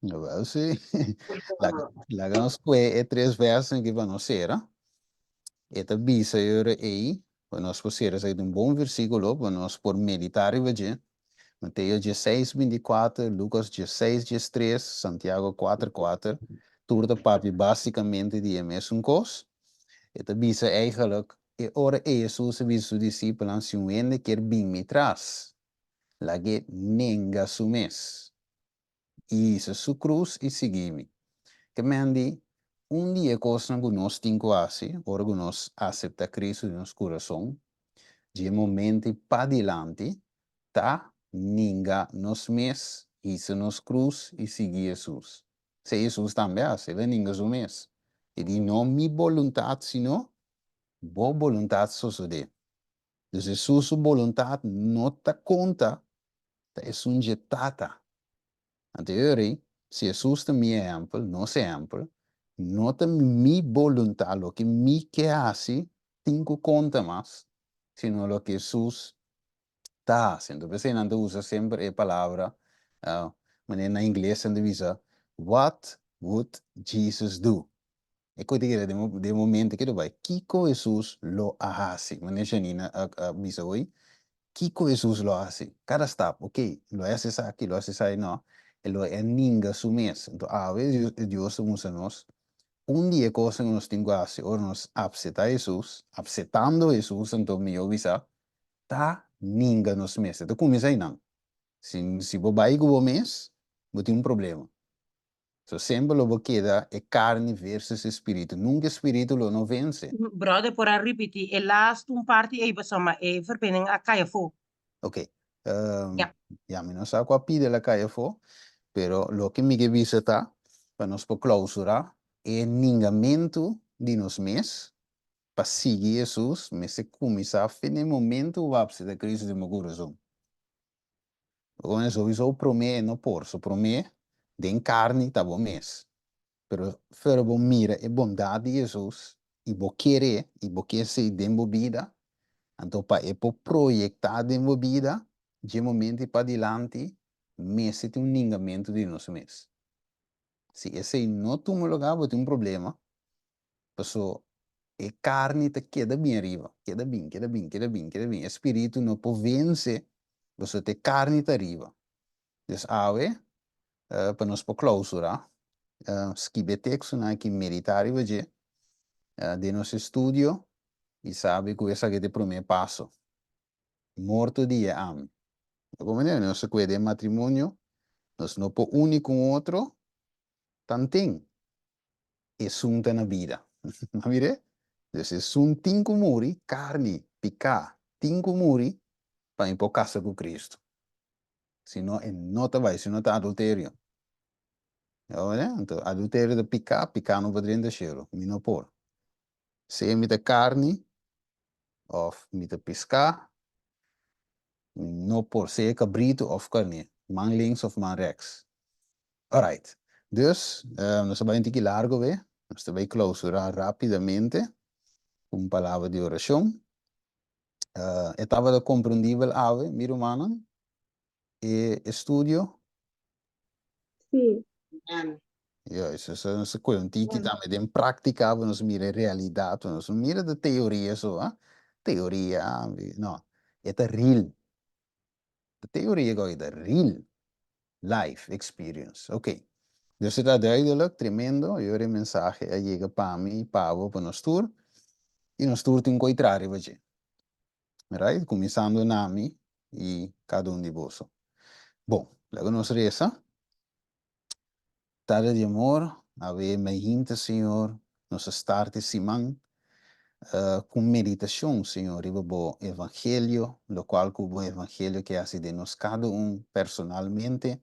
Speaker 1: Wel sí. Laga nos kue e tres versen aki pa nos sera. E ta bisa e ora ei, pa nos por sera esaki ta un bon versíkulo pa nos por meditá riba dje. Mateo dieseis bintikuater, Lukas dieseis diestres, Santiago kuater kuater, tur ta papia básikamente di e mesun kos. E ta bisa eigenlijk, e ora ei Hesus a bisa su disipelnan, Si un hende kier bin mi tras, lag'é nenga su mes, i hisa su krus i sigui mi. Ke men di, un di e kosnan ku nos tin ku hasi ora ku nos aseptá Kristu den nos kurason, dje momento ei padilanti, ta ninga nos mes, hisa nos krus i sigui Hesus. Esei Hesus tambe a hasi, el a ninga su mes. E di, No mi boluntat, sino bo boluntat sosodé. Dus Hesus su boluntat no ta konta, ta esun dje Tata. Anto e ora ei, si Hesus ta mi ehèmpel, nos ehèmpel, no ta mi boluntat, loke mi ke hasi tin ku konta mas, sino loke Hesus ta hasi. Anto p'esei nan ta usa semper e palabra, manera na ingles nan ta bisa, What would Jesus do? E koe ta keda den momento ke ta bai, kiko Hesus lo a hasi? Manera Janina a bisa hoy, kiko Hesus lo a hasi? Kada stap, ok, lo e hasi esaki, lo e hasi esai, no, e lo e ninga su mes. Anto awe Dios ta mustra nos un di e kosnan ku nos tin ku hasi ora nos apseta Hesus, apsetando Hesus anto mihó bisa, ta ninga nos mes. E ta kuminsá einan. Si bo bai ku bo mes, bo tin un problema. So semper lo bo keda e carni versus e spiritu. Nunca e spiritu lo no vence.
Speaker 3: Brother por a ripiti e laatste un parti ei pasobra e verbinding a kai afó.
Speaker 1: Ok. Um, ja. mi no sa kua pida el a kai afó, pero loke mi ke bisa ta pa nos por klausurá e ningamentu di nos mes pa sigui Hesus mester kuminsá fin e momentu ku bo a apseptá Cristo den bo kurason. Bo sowieso promé e no por, so promé den karni ta bo mes. Pero fuera bo mira e bondat di Hesus i bo ker'é i bo ke esei den bo bida, anto pa e por proyektá den bo bida, dje momento i padilanti mester tin un ningamentu di nos mes. Si esei no tuma lugá bo tin un problema, Paso e karni ta keda bin ariba, keda bin, keda bin, keda bin, keda bin. E spiritu no por vense, paso ta e karni ta ariba. Dus awe, pa nos por klausura, skibi e tekstonan aki, meditá riba dje den nos estudio i sabi ku esaki ta e promé paso. Morto di e ami. Di algun manera nos ta kue den matrimonio, nos no por uni ku un otro tanten esun ta na bida. A mir'é? Dus esun tin ku muri, karni, piká, tin ku muri pa mi por kasa ku Kristu. Si no, e no ta bai, si no ta adulterio. A mir'é? Anto adulterio ta piká, piká no por drenta shelu, mi no por. Sea mi ta karni òf mi ta piská, Mi no por sea kabritu òf karné, man links òf man rèks. Alright. Dus, nos ta bai un tiki largu be. Nos ta bai klausurá rápidamente ku un palabra di orashon. E tabata komprendibel awe, mi rumannan, e estudio?
Speaker 4: Sí.
Speaker 6: Amen.
Speaker 1: Juist, dus nos ta kohe un tiki tambe den práktika pa nos mira e realidat, pa nos no mira de teoria so, ah, teoria, no, e ta real. De teoria ku ta real life experience. Ok, dus e ta duidelijk, tremendo, yo e mensahe a yega pa mi, pa bo, pa nos tur, i nos tur tin ku e traha riba dje. Right? Kuminsando na mi i kada un di boso. Bon, laga nos resa. Tata di amor, awe mainta, Señor, nos a start e siman ku meditashon, Señor, riba bo evangelio, lokual ku bo evangelio ke hasi den nos kada un personalmente.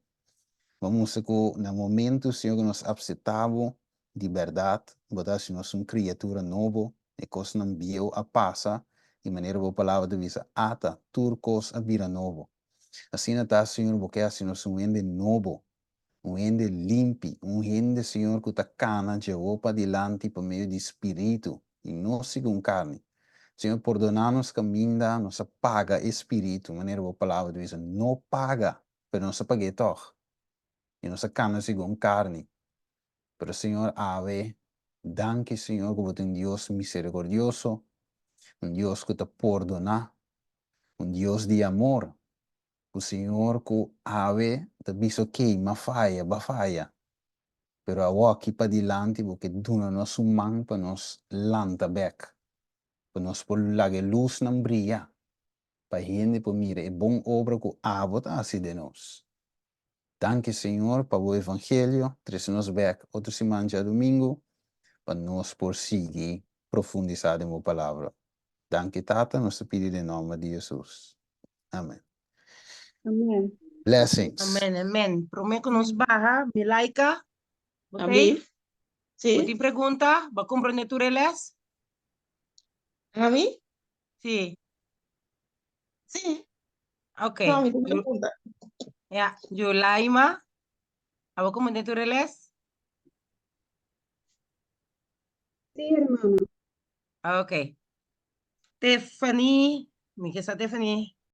Speaker 1: Bo mustra ku na momentu, Señor, ku nos apseptá bo di bèrdat, bo ta hasi nos un kriatura nobo, e kosnan bieu a pasa, i manera bo palabra ta bisa, ata, tur kos a bira nobo. Asina ta, Señor, bo ke hasi nos un hende nobo, un hende limpi, un hende, Señor, ku ta kana dje-Bo padilanti pa medio di Spiritu i no segun karni. Señor, pordoná nos kaminda nos a paga e Spiritu, manera Bo Palabra ta bisa, no paga, pero nos a pag'é tòg, i nos a kana segun karni. Pero, Señor, awe, danki, Señor, ku Bo ta un Dios miserikordioso, un Dios ku ta pordoná, un Dios di amor, ku Señor ku awe ta bisa ok, m'a faya, b'a faya, pero awoki padilanti bo ke duna nos un man pa nos lanta bek, pa nos por laga e lusnan bria, pa hende por mira e bon obra ku abo ta hasi den nos. Danki Señor pa bo evangelio, trese nos bek otro siman djadumingu pa nos por sigui profundisa den bo palabra. Danki Tata, nos ta pidi den nomber di Jesus. Amen.
Speaker 4: Amen.
Speaker 1: Blessings.
Speaker 3: Amen, amen. Prome ku nos baha, Milaika, bo
Speaker 2: Abi?
Speaker 3: tei?
Speaker 2: Sí.
Speaker 3: Bo tin pregunta? Bo a komprende tur e les?
Speaker 2: Ami?
Speaker 3: Sí.
Speaker 2: Sí.
Speaker 3: Ok.
Speaker 2: No, mi tin pregunta.
Speaker 3: Ja, Yulaima, abo komprende tur e les?
Speaker 4: Sí, hermana.
Speaker 3: Ok. Tiffany, mi ke sa Tiffany.